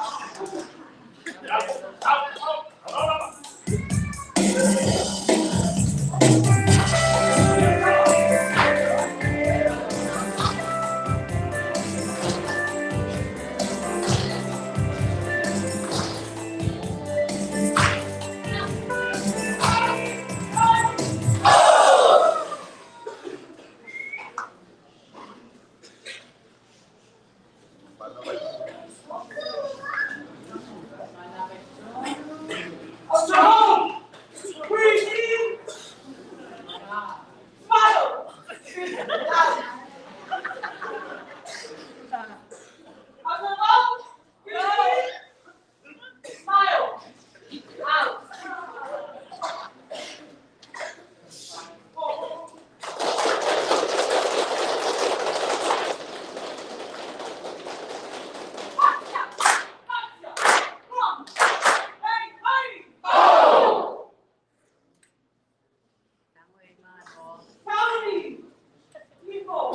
Strong. Breathe in. Smile. On the mouth. Breathe in. Smile. Out. Four. One. Hey, hey. Family, people.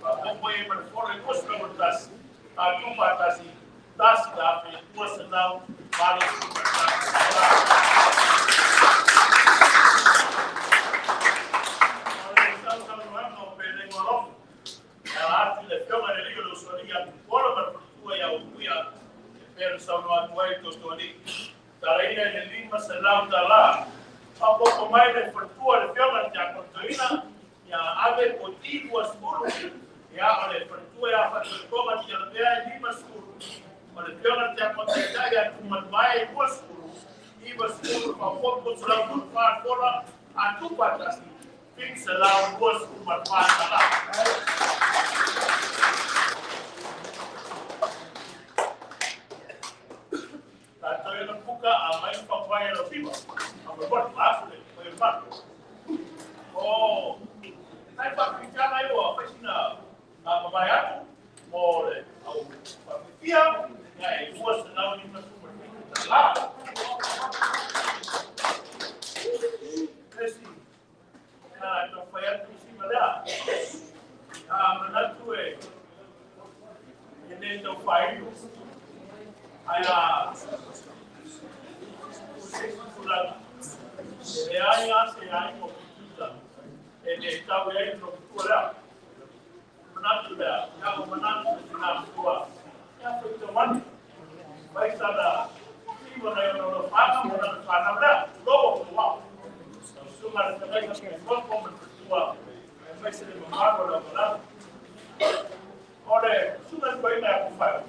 Faaopoopo i ai ma le fola e 21, tatou faatasi, $1,281. O le sausaunoaga o Pelega Alofa, e ala atu i le Afioga i le Alii o le Usoalii ia Tupuola ma le faletua ia Utuia, e pei ona saunoa atu ai le Tootooalii, talaina i le $500. Faaopoopo mai le faletua le Afioga i le Tiakono Toeaina, ia Ave Poti 20, ia o le faletua ia Faatoetoga Tialavea e 50, o le Afioga i le Tiakono Taitai ia Tumanuvae 20, 90 faaopoopo $134 fola, a tupa tasi, $724. Tātou e na puka a mai whakawae lau fiwa. A mo watu afu le koe matu. O, nai whakawhitiana i o whaisina a mamae atu mo le au whakawhitia, ia e $257. Esi, na tau whai atu i sima lea. A manatu e e le tau whainu. Ai a se tulaga. E leai a se ai mo kututa. E le tau e ai no kutua lea. Manatu lea, ia o manatu le tina kutua. Ia fai te mani. Vai sana siwa na yono no whanga mo na whanau lea. Lobo ko wau. Sunga le tagai ka pe ngoko mo kutua. E mai se le mamaro le manatu. O le sunga le koina ya kuwhai.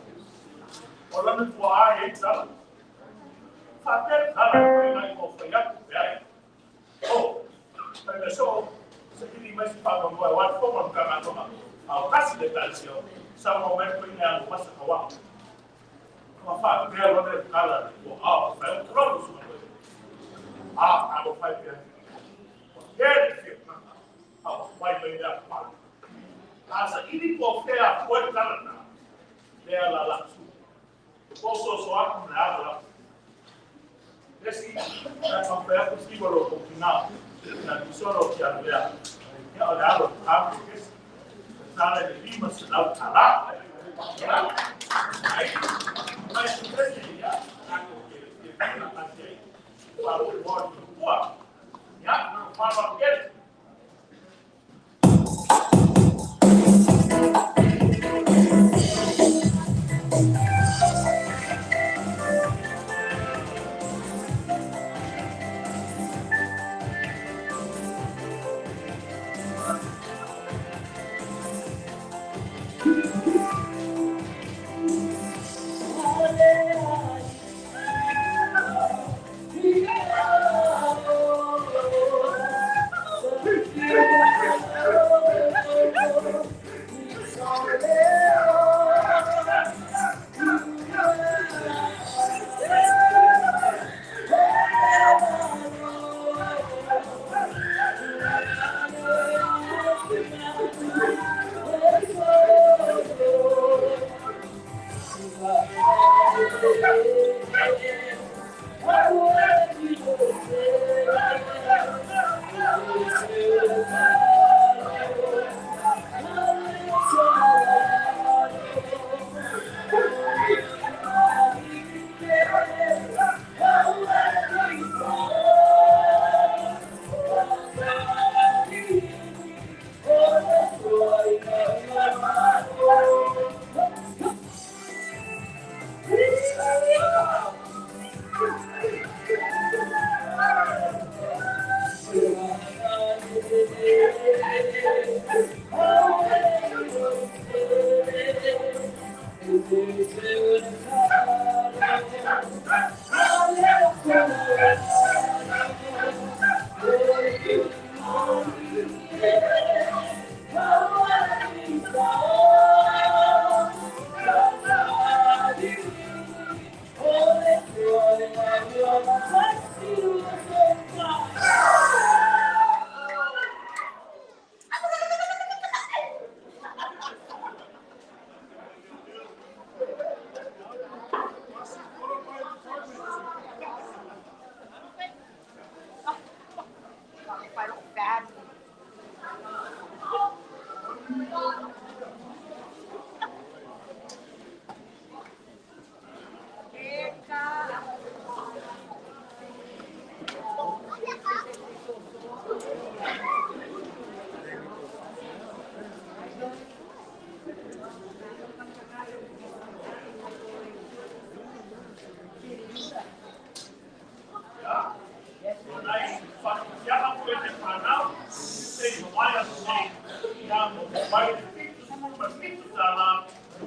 O lana tua ai e tala. Whapere tala koina i o whai atu pe ai. O, tai me so, se kini mai si whanau mua, wā fōma ka ngā tonga. A o kasi le talisio, sa mo mai koina ya masa ka wā. Ka whapere lona le kala le o ao, whai o trono sunga koe. A, a o whai pea. O kere whia, a o whai mai mea pa. A sa ili po whea koe tala nā, lea la la su. Po so so aku me alo la. Lesi, na whapea ku siwa lo ko kina, na kisoro ki a lea. Ia o le alo a ku kesi. Tala le $500. Ia, ai, mai su kesi ia, ako ke ke ke kasi ai. Walo mo ni kua. Ia, no whalo kere.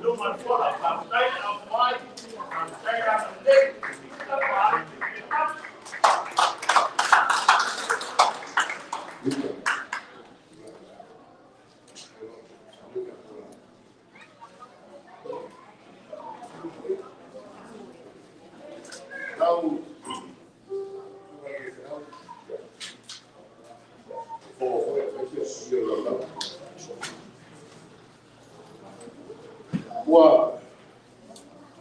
Luma le fola, faafetai le aumoai, faafetai le agalelei, tapuai. Lau Ua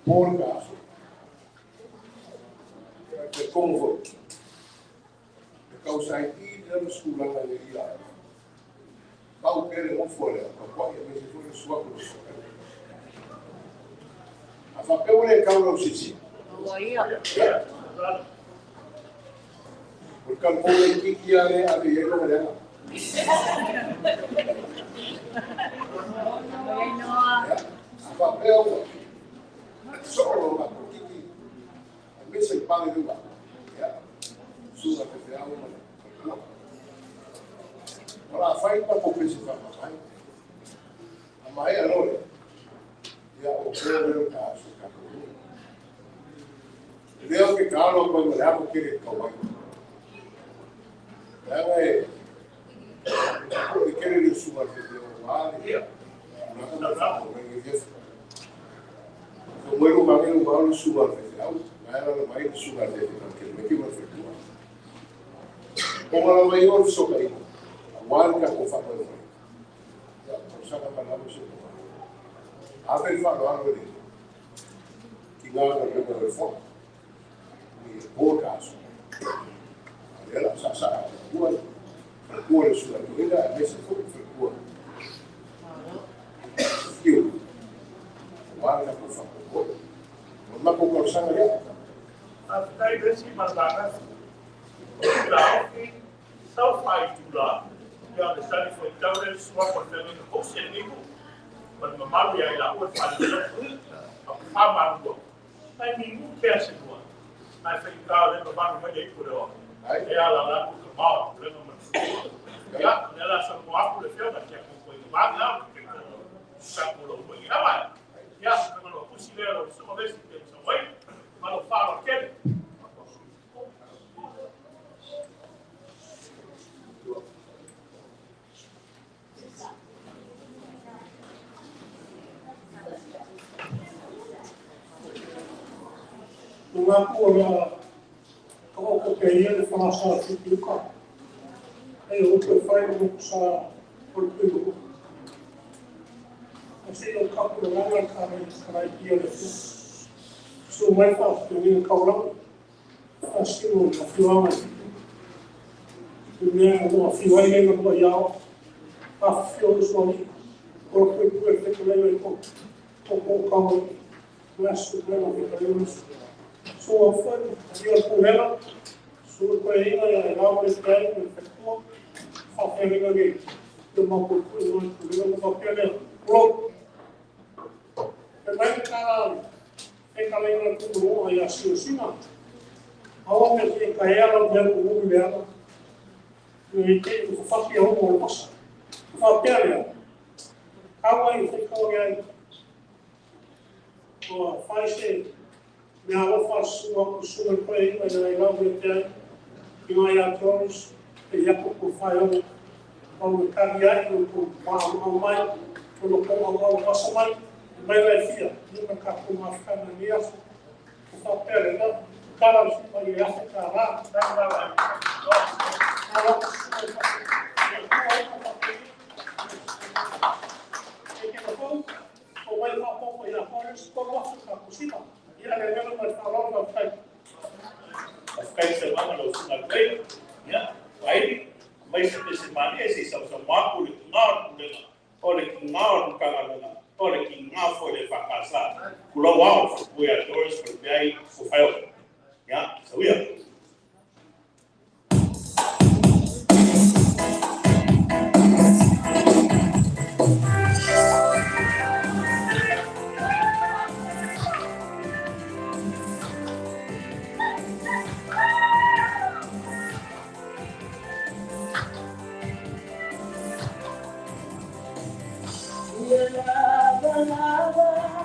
po le aso. Te kongo foi. E kausa ai i le le skulaga le ia. Pau pele ngofo le ka kwa ia me se foi sua ko. A fa pe le kau lo sisi. Ua ia. O ka mo le kiki ale ale ye lo le. A fa pe o so lo ma ko kiki. A me se pa le ba. Ya. Suga te te au ma. Ora fai pa ko pesi fa ma. A mai a lo. Ya o pe le ka so ka ko. Leo ke ka lo ko le apo ke ka wai. Ya e ko ke le suga te te o wa le. Na ka na fa ko le ye. Ko mo ro ba me wa lo suga te te au. Na era lo mai suga te te ke me ke mo fe tu. Ko ma mai o so ka i. Wa ka ko fa ko. Ya ko sa ka ma la so ko. A ve fa lo alo le. Ki ngā ka le ko le fo. Ni po ka so. Ela sa sa kua. Kua le suga tu ina me se fo fe kua. Fiu. Wa ka ko fa ko. Ma ko ko sa ya. Faafetai le isi malaga. O la ofi, sau fai tula. Ia le sali foi tau le sua ko te le ko se ni ku. Ma le mamalu ia i la ua fa le a fa ma lu. Ai mi mu ke se lua. Ai fa ka le mamalu mai le ku le o. E ala la ku ka ma le ma. Ia, ne la sa ko aku le feo na kia ko ko i ma la ke ko sa ko lo ko i la mai. Ia, ka lo kusi le lo su ma vesi te sa wai. Ma lo fa lo ke. Ngā kua ka oko pe ia le whangasa whitiuka. Hei o te whai o sa o le pulu. A se o kapu le langa ka rei karai ia le fu. Su mai wha te winga kaulang. A sino na whiwanga whitu. Te mea o a whiwai hei ngā iao. A whio o suani. O le pulu e whetu lei ko. O ko kau. Ngā su mea o whika leo. So a foi i o pulela, so ko e ina ia e lau le tai le whetua, whawherenga ni te mako kui no i pulela mo whapea ro. E mai te kara e ka lenga kumu ia siosina. Awa me te ka ea lau mea ku umi mea. I te u whawhaki o mo pasa. Whapea lea. Kawa i te kawa ia o whai se mea alofa sua ku sua koe ina i lau le te ai i ngā ia Torres e ia ko whai o au e kari ai o ko maha mai o lo ko au au pasa mai mai lai fia ni ma ka ko mawhana ni aso ko whapea le na kara o sua i afe ka rā e ke na o mai whapoko i a Torres ko wafu ka kusina ia le mea mai whalona o whai. Whai se manga lo sunga klei. Ia, whairi, mai se te se mani e se sau sau mapu le ki ngā o o le ki ngā o nukanga o le ki ngā fo le whakasa. Kula wao, whakapui a Doris, ko le peai, ko whai o. Ia, sauia. Lava, lava.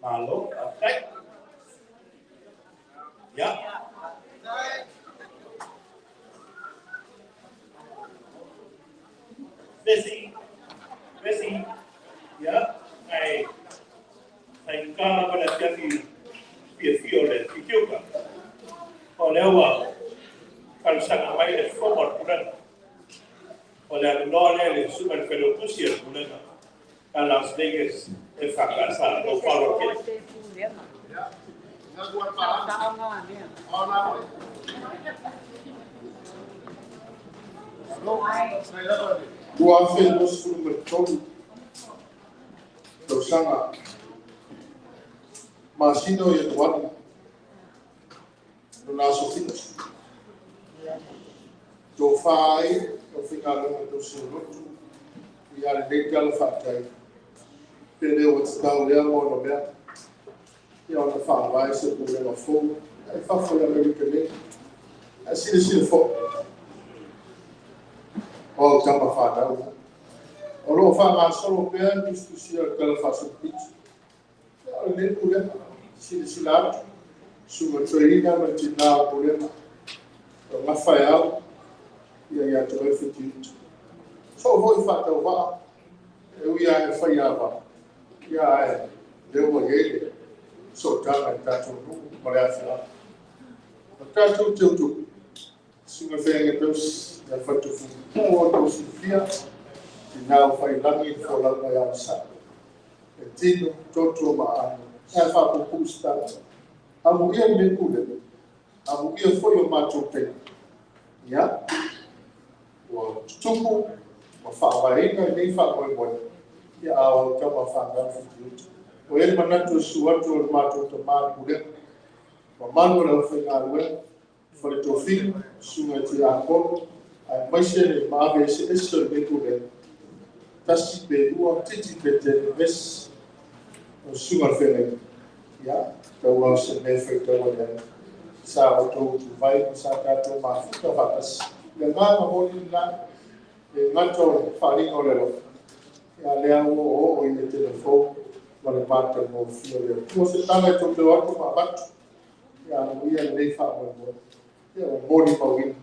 Malo, okay. Yeah. Busy, busy. Yeah. Ai, ai ka lava le afiafi fiafia o le fitiuka. O lea ua talosaga mai le fofoga o le pulega. O le avanoa lea i le susuga i le failautusi o le pulega a Las Vegas e faakasa lou faaaloalo tele. 2023 tausaga masina o Ianuari lona aso 7 tofa ai le aufaigaluega tausiolotu ia lenei tala faafetai pe le ua tatau lea ma ona mea ia ona faavae se pulega fou ai fafo i Amerika nei ae silasila foi o au tama fanau o lo o faagasolo pea le tusitusia o le tala faasolopito ia o lenei pulega silasila atu susuga trainer ma le tina o pulega o gafa e au ia ia te oe Fitiuta. Soo foi faatauvaa e ui lava e faiava ia ae lea ua i ai le sootaga i le tatou nuu ma le afioaga. O tatou teutupu, susuga feaga tausi ia faletofu puu o outou silafia, tina o failagi le folauga ia Masai. E tino, toto ma aano, ae faapuupuu se tala. Amuia lenei pulega, amuia foi o matou taimi. Ia, ua tutupu, ua faavaeina lenei faamoemoe, ia a o au tama fanau Fitiuta. Ua i ai le manatu e susu atu o le matou tama le pulega, mamalu o le aufaigaluega, faletofina, susuga i tiakono, aemaise le maave eseese o lenei pulega, tasi pe lua, titi pe tele, vesi, o susuga i le feagaiga. Ia, tau lava o se mea e faitau ane ai. Sa outou utuvai ma sa tatou mafuta faatasi. Le agaga moni lena, e gata o le faaaliga o le alofa, ia lea ua oooo i le telefou ma le matagofie o le Atua. Se tala e tou te o atu ma avatu, ia amuia lenei faamoemoe. Ia ua molimauina,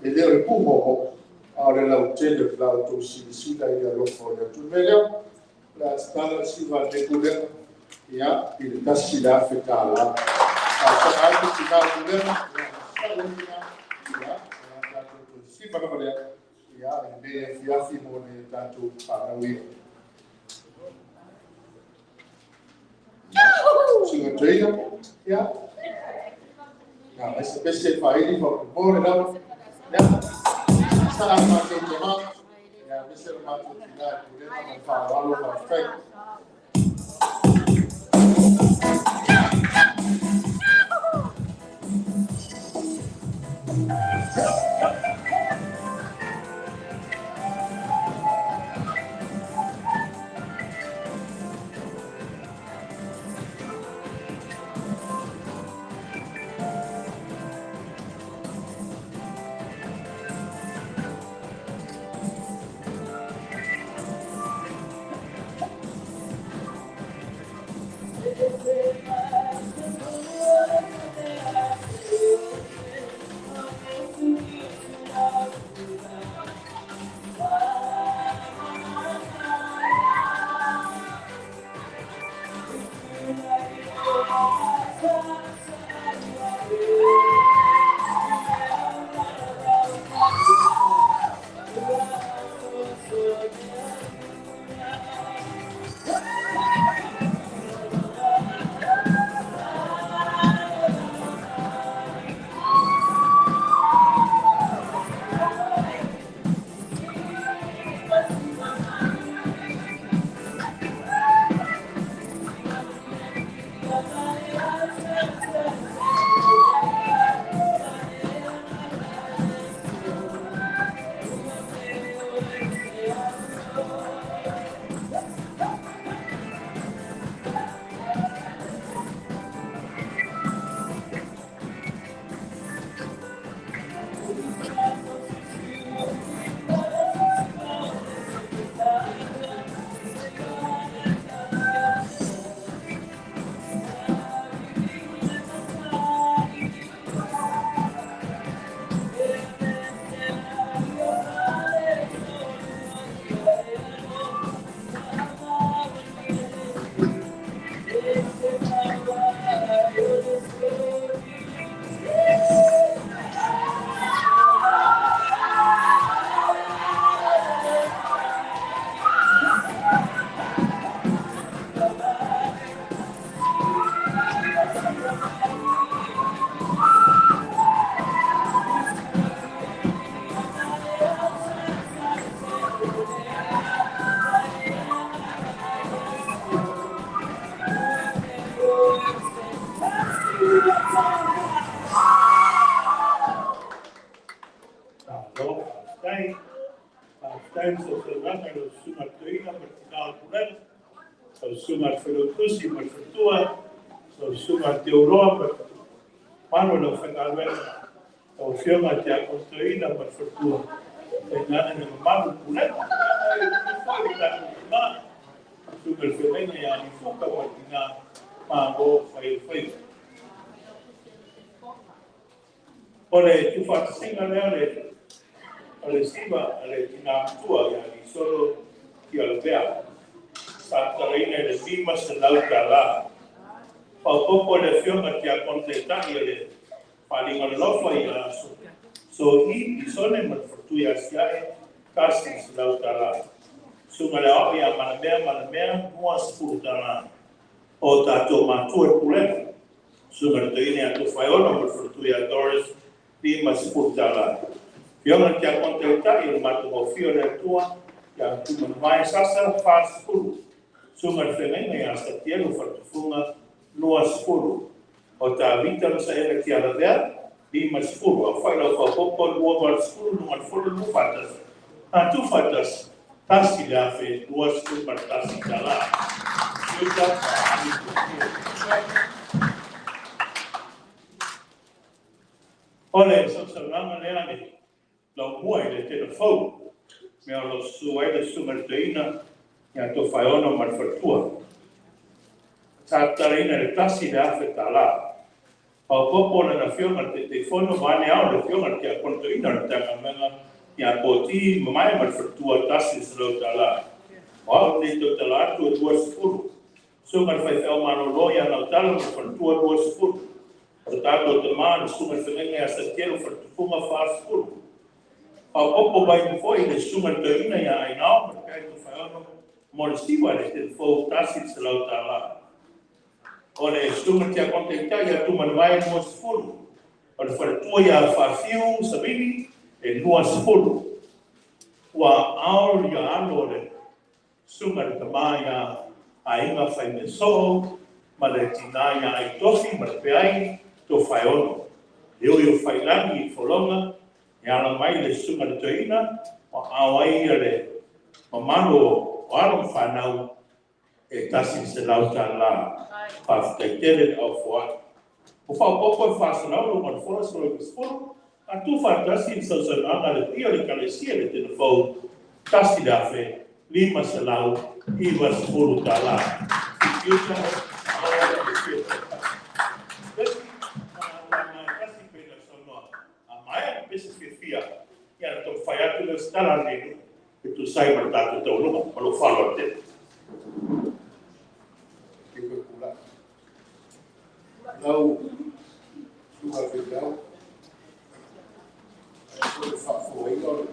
e le o le pūhoohoo, a o le lautele o la outou silasila i le alofa o le Atua. O le mea lea, o le a tatala le siva a lenei pulega, ia, i le $1,000. Talosaga atu tina o pulega, ia, sau ai tina, ia, o le a tatou toe siva lava lea, ia, i lenei afiafi mo le tatou fanau ia. Susuga Trainer, ia, na mai se pese faaili faamolemole lava. Ia, saa le matou tama, ia, aemaise le matou tina e pulega ma le faaaloalo, faafetai. Malo, faafetai. Faafetai le sausaunoaga i lau Susuga i le Toeaina ma le Tina o le Pulega, lau Susuga i le Failautusi ma le Faletua, lau Susuga i le Teuloa ma le mamalu o le aufaigaluega, lau Afioga i le Tiakono Toeaina ma le Faletua, tainane le mamalu o le Pulega. Ia, e foi le tatou tina, Susuga i le Feagaiga ia Lifuka ma le tina, malo fai o le faiva. O le tuufaatasiga lea o le siva a le tina matua ia Lisolo Tialavea, sa tatalaina i le $500. Faaopoopo i le Afioga i le Tiakono Taitai o le Faaaliga Lolofa ia Sohi Pisone ma le Faletua ia Siae, $100. Susuga i le Aoao ia Malamea Malamea, $20. O tatou matua i le Pulega, Susuga i le Toeaina ia Tofaeono ma le Faletua ia Doris, $50. Afioga i le Tiakono Taitai o le matagofie o le Atua ia Tumanavae Sasa, 40. Susuga i le Feagaiga ia Satielo Faletufuga, 20. O Tavita ma Saela Tialavea, 50. Aofai lau faaopoopo 280 luga o le fono lua faatasi. A tuufaatasi, $1,021. Iuta ma O le sausaunoaga lea le laumua i le telefou, mea o lo o susu ai le Susuga i le Toeaina ia Tofaeono ma le Faletua. Sa tatalaina i le $1,000. Faaopoopo lana Afioga i le Taitaifono vaeane ao le Afioga i le Tiakono Toeaina o le Matagaluega ia Poti Mamae ma le Faletua, $100. O au lenei tautala atu e 20. Susuga i le Faifeau Malolo ia Lautala ma le Faletua, 20. O le tatou tama le Susuga i le Feagaiga ia Satielo Faletufuga, 40. Faaopoopo mai foi le Susuga i le Toeaina ia Ainao ma le Peai Tofaeono mo le siva i le telefou, $100. O le Susuga i le Tiakono Taitai ia Tumanavae, 20. O le Faletua ia Faafiu Savili, e 20. Ua ao ia alo o le Susuga i le tama ia Aiga Faimesoo ma le tina ia Aitofi ma le Peai Tofaeono. E ui o Failagi i Fologa, e ala mai le Susuga i le Toeaina, ua ao ai ia le mamalu o alo ma fanau e $100. Faafetai tele le aufoai. O faaopoopo e 400 luga o le fola 190, a tuufaatasi le sausaunoaga a le paia o le Ekalesia i le telefou, $1,590. Iuta, aoa le fia tautai. Tasi pe na saunoa. A maea le pese fiafia, ia na taumafai atu lea o se tala a lenei nuu e tusa ai ma le tatou taualuga. Ma lou faaaloalo tele. lau susuga i le faifeau, ae foi le faafofogaina o le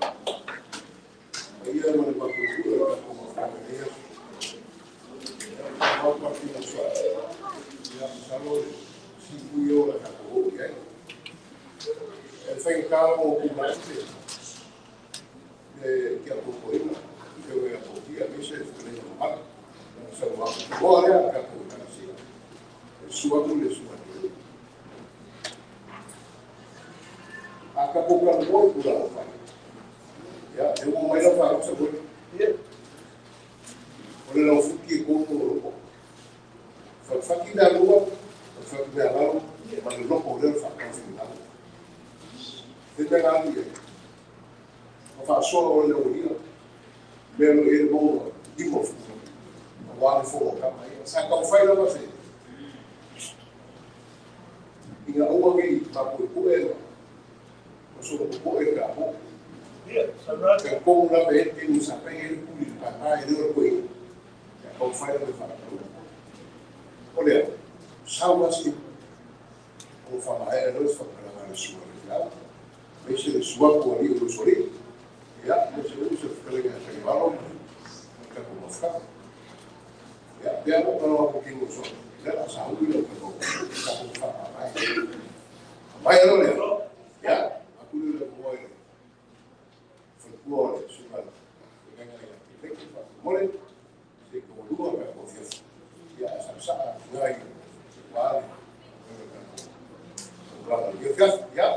paia ma le matuatua o le tatou mafutaga i lenei aso. Ia, o le mau patino sa, ia, masalo o le sipui ea o le a tatou oo i ai. E faigata lava o tulaga te le tiakokoina, le afioga ia Totia, aemaise le fetalaiga mamalu, lana saunoaga toa lea a le tatou Ekalesia. E susu atu le susuga i le A tatou talanoa i tulaga fai, ia, e ua mai lau faalusa foi. O le laufuti e tonu o loko. Fatufati mea lua, fatufati mea lalo, ma le loko o lea o le faataufinau. Se mea na alu i ai. Ma faasoa o le aualia, mea lo i ai le maua lima o futu. Aua le fo o kama ia. Sa taumafai lava se ina aua ne i faapuepue ma solopopoe pe a po. Talitonu lava e i ai le taimi sa fai ai le puli i le pāpā e le o le koeina. Ia taumafai lava e faataunuu. O lea, sau lava se ona faamaea loa se faamatalaga a le susuga i le faifeau, aemaise le suafu o alii o Usoalii, ia, aemaise foi se fetalaiga ia Taivalo ma le tatou mafutaga. Ia, pea lou talanoa atu i taimi ua sola, o lea o le a sauni lau tatou tatou faamavae. Mamae loa lea, ia, avatu lea o le avanoa i le faletua o le susuga i le feagaiga ia Teleki faamolemole, se i taualua le tatou afiafi, ia, ae saasaa atu i aua le tatou taulaga i lenei afiafi. Ia.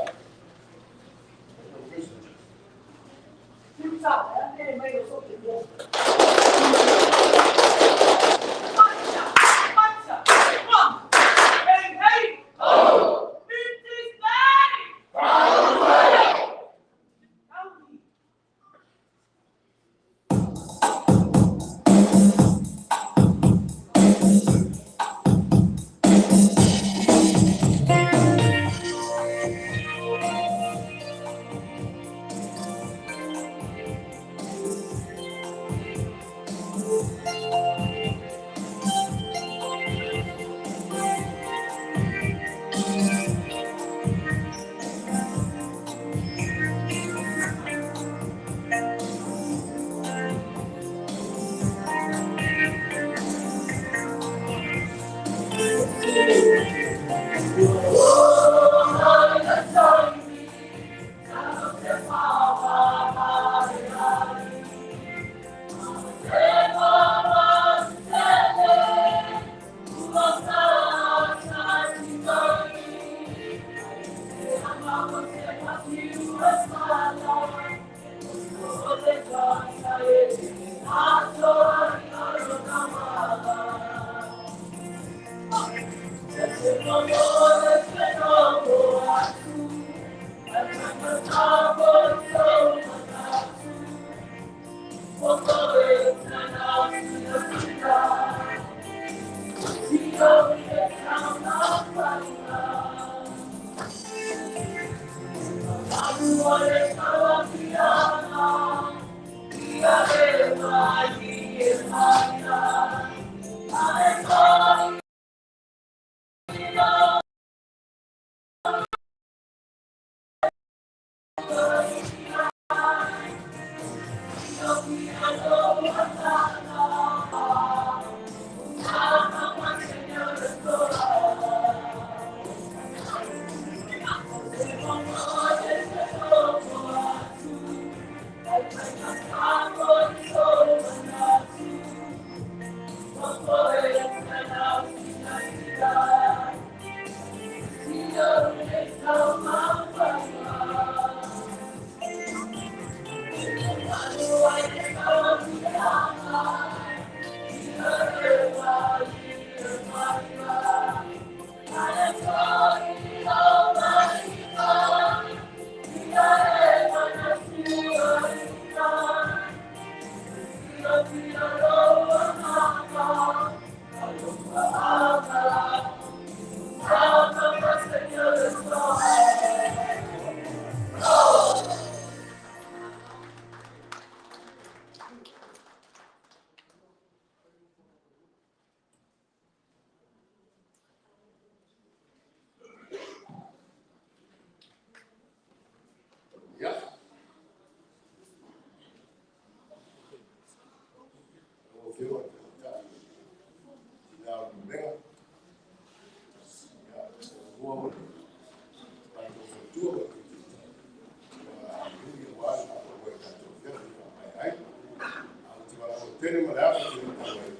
pene ma le afa te tau ai.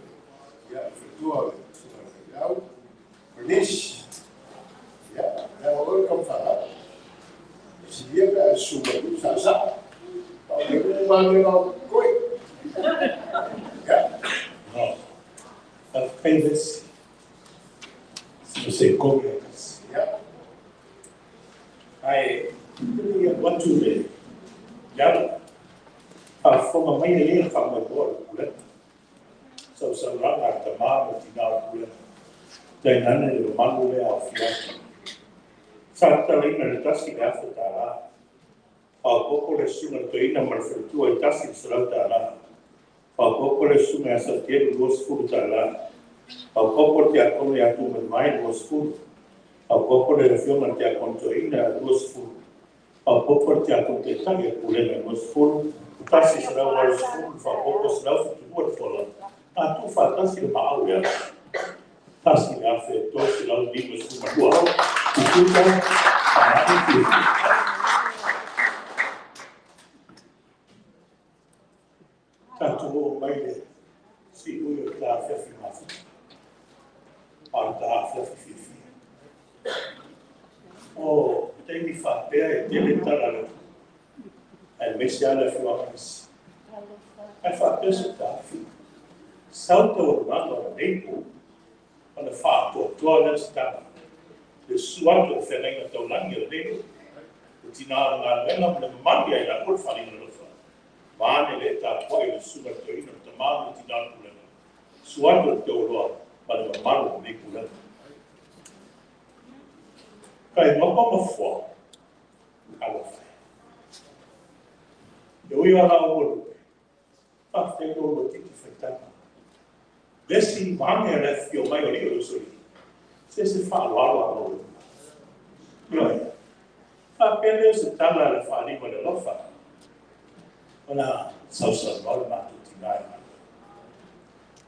Ia, faletua o le susuga i le faifeau. Bernice, ia, leaga oe le tama fanau. Silia pe a e susu mai i sa'asa'a. O le uma lea o koe. Ia. No. Faafetai vesi. Se se komi e kasi. Ia. Ae, ia atu le le ala. Faafofoga mai e ia faamoemoe o le pulega. Sausaulaga a tamā ma tinā o le pulega. Tainane le mamalu lea o fiafi. Sa tatalaina le $1,000. Faaopoopo le susuga i le toeaina ma le faletua i $100. Faaopoopo le susuga ia Salatielu $20. Faaopoopo le tiakono ia Tumaimai 20. Faaopoopo le afioga i le tiakono toeaina 20. Faaopoopo le tiakono taitai a le pulega 20. 180 faaopoopo 172 le fola. A tuufaatasi le maau lea. 1352. Tutusa, faagaga fiafia. Tatou oo mai le siui o le ta afiafi mafuta. A o le ta afiafi fiafia. O taimi faapea e tele tala a le atunuu. Aemaise lava le afioaga nisi. Ae faapea se taofi. Sau taualumaga o lenei po ona faaatoatoa lea o se tala. Le susu atu o le feagaiga taulagi a lenei nuu. Le tinā o le galuega ma le mamalu ia i laua le faaaliga alofa. Vaeane le tapuai o le susuga i le toeaina, le tamā ma le tinā o le pulega. Susu atu o le taualoa ma le mamalu o lenei pulega. Kai mapa ma foa, alofa e. E ui o la ua lupe, faafetai lo ua titi faitaga. Lesi mange le afifio mai o alii o le se se faaaloalo a lau Ioe. Faapea lea o se tala a le faaaliga o le alofa. Ona sausaunoa le matou tinā i galuega.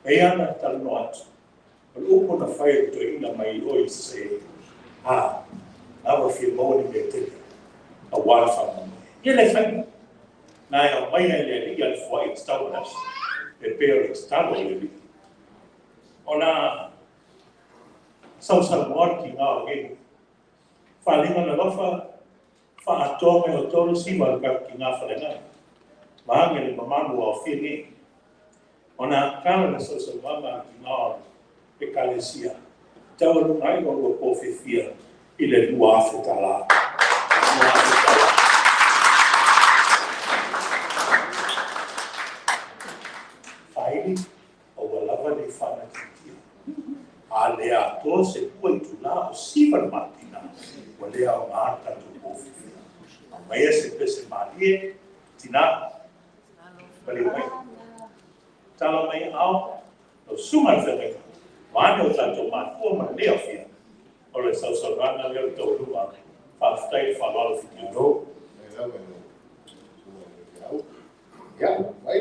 E ia ana talanoa atu, o le upu na fai e le toeaina mai o i Sasae, a, na ua fia maua ni mea tele, aua le faamoemoe. Ia le faiga, na e aumaia e le Alii a le foai e tatau ona aso, e pei o le tatalo a le Alii. Ona sausaunoa le tiga o lenei nuu. Faaaliga na alofa, faaatoa mai o tolu siva o le tatou tiga faleagai. Vaeane le mamalu o aofia nei. Ona tala le sausaunoaga a le tiga o le Ekalesia, taualuga ai o lua po fiafia i le $2,000. $2,000. Faili, aua lava ne i faanatintia. A le atoa se 2 itulā o siva le matina, ua le aoga le tatou po fiafia. Aumaia se pese malie, tinā, paliu mai. Tala mai ao, lau susuga i le feagaiga, vaeane o tatou matua ma lenei aofia, o le sausaunoaga lea o le taualuga. Faafetai le faaaloalo fitiutu. Malo, mai lava i lau susuga i le faifeau. Ia, vai.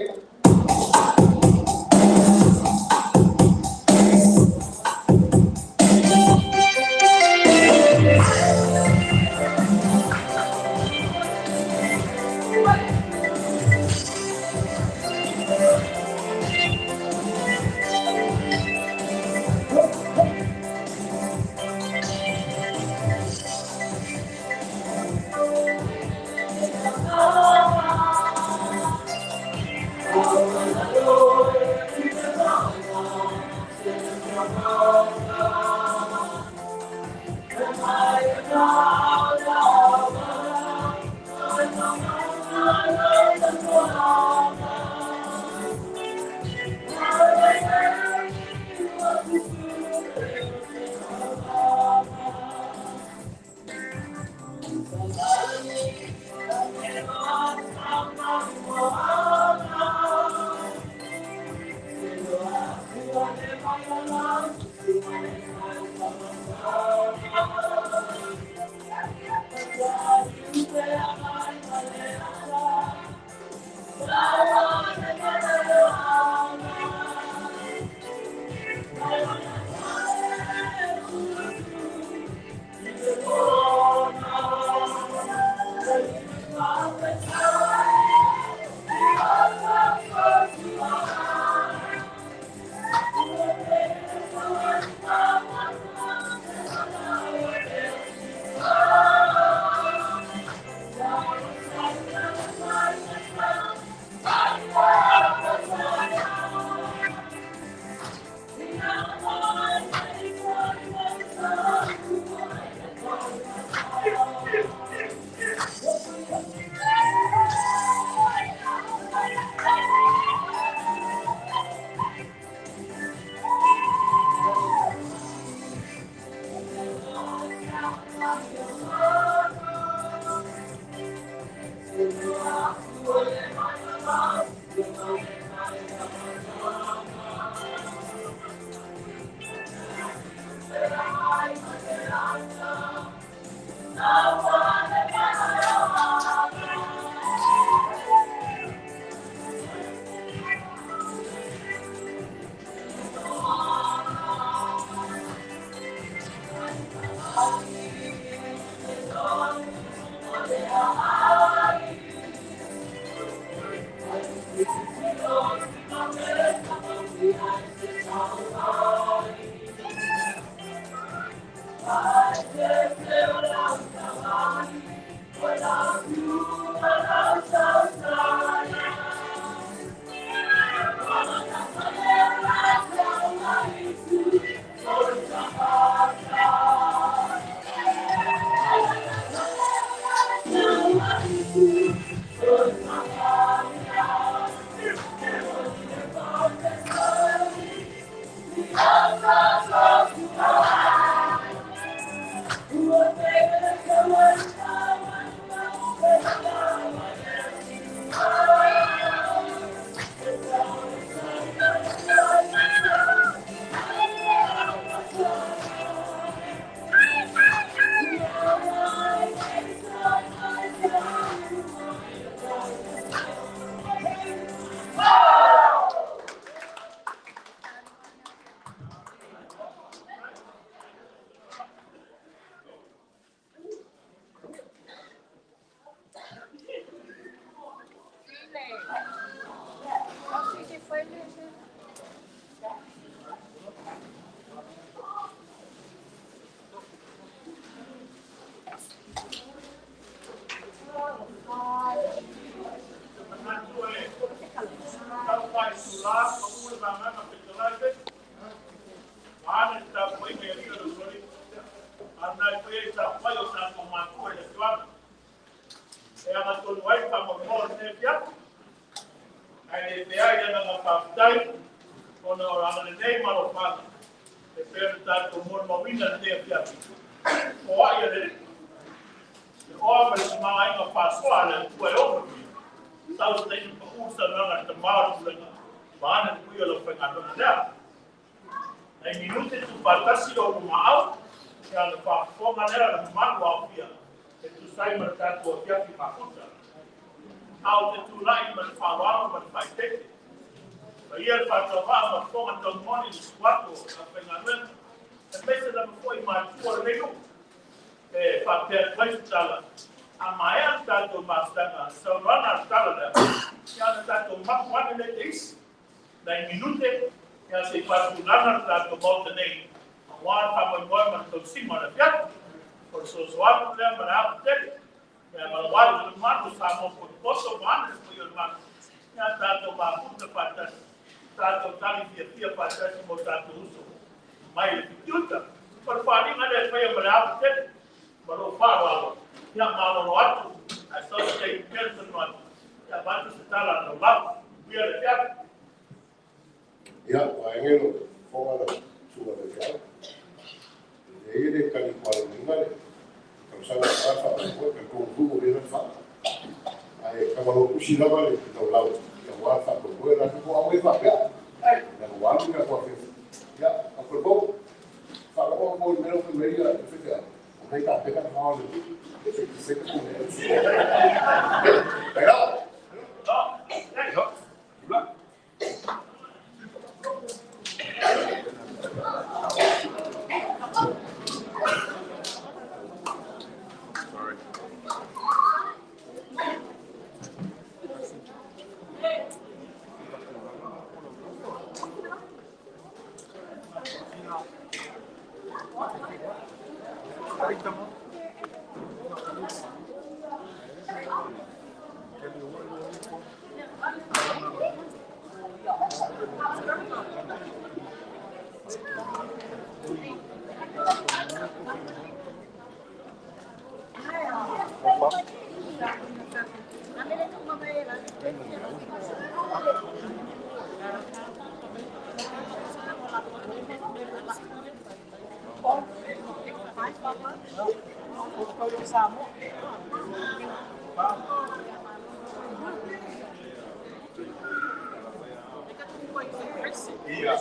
Iya.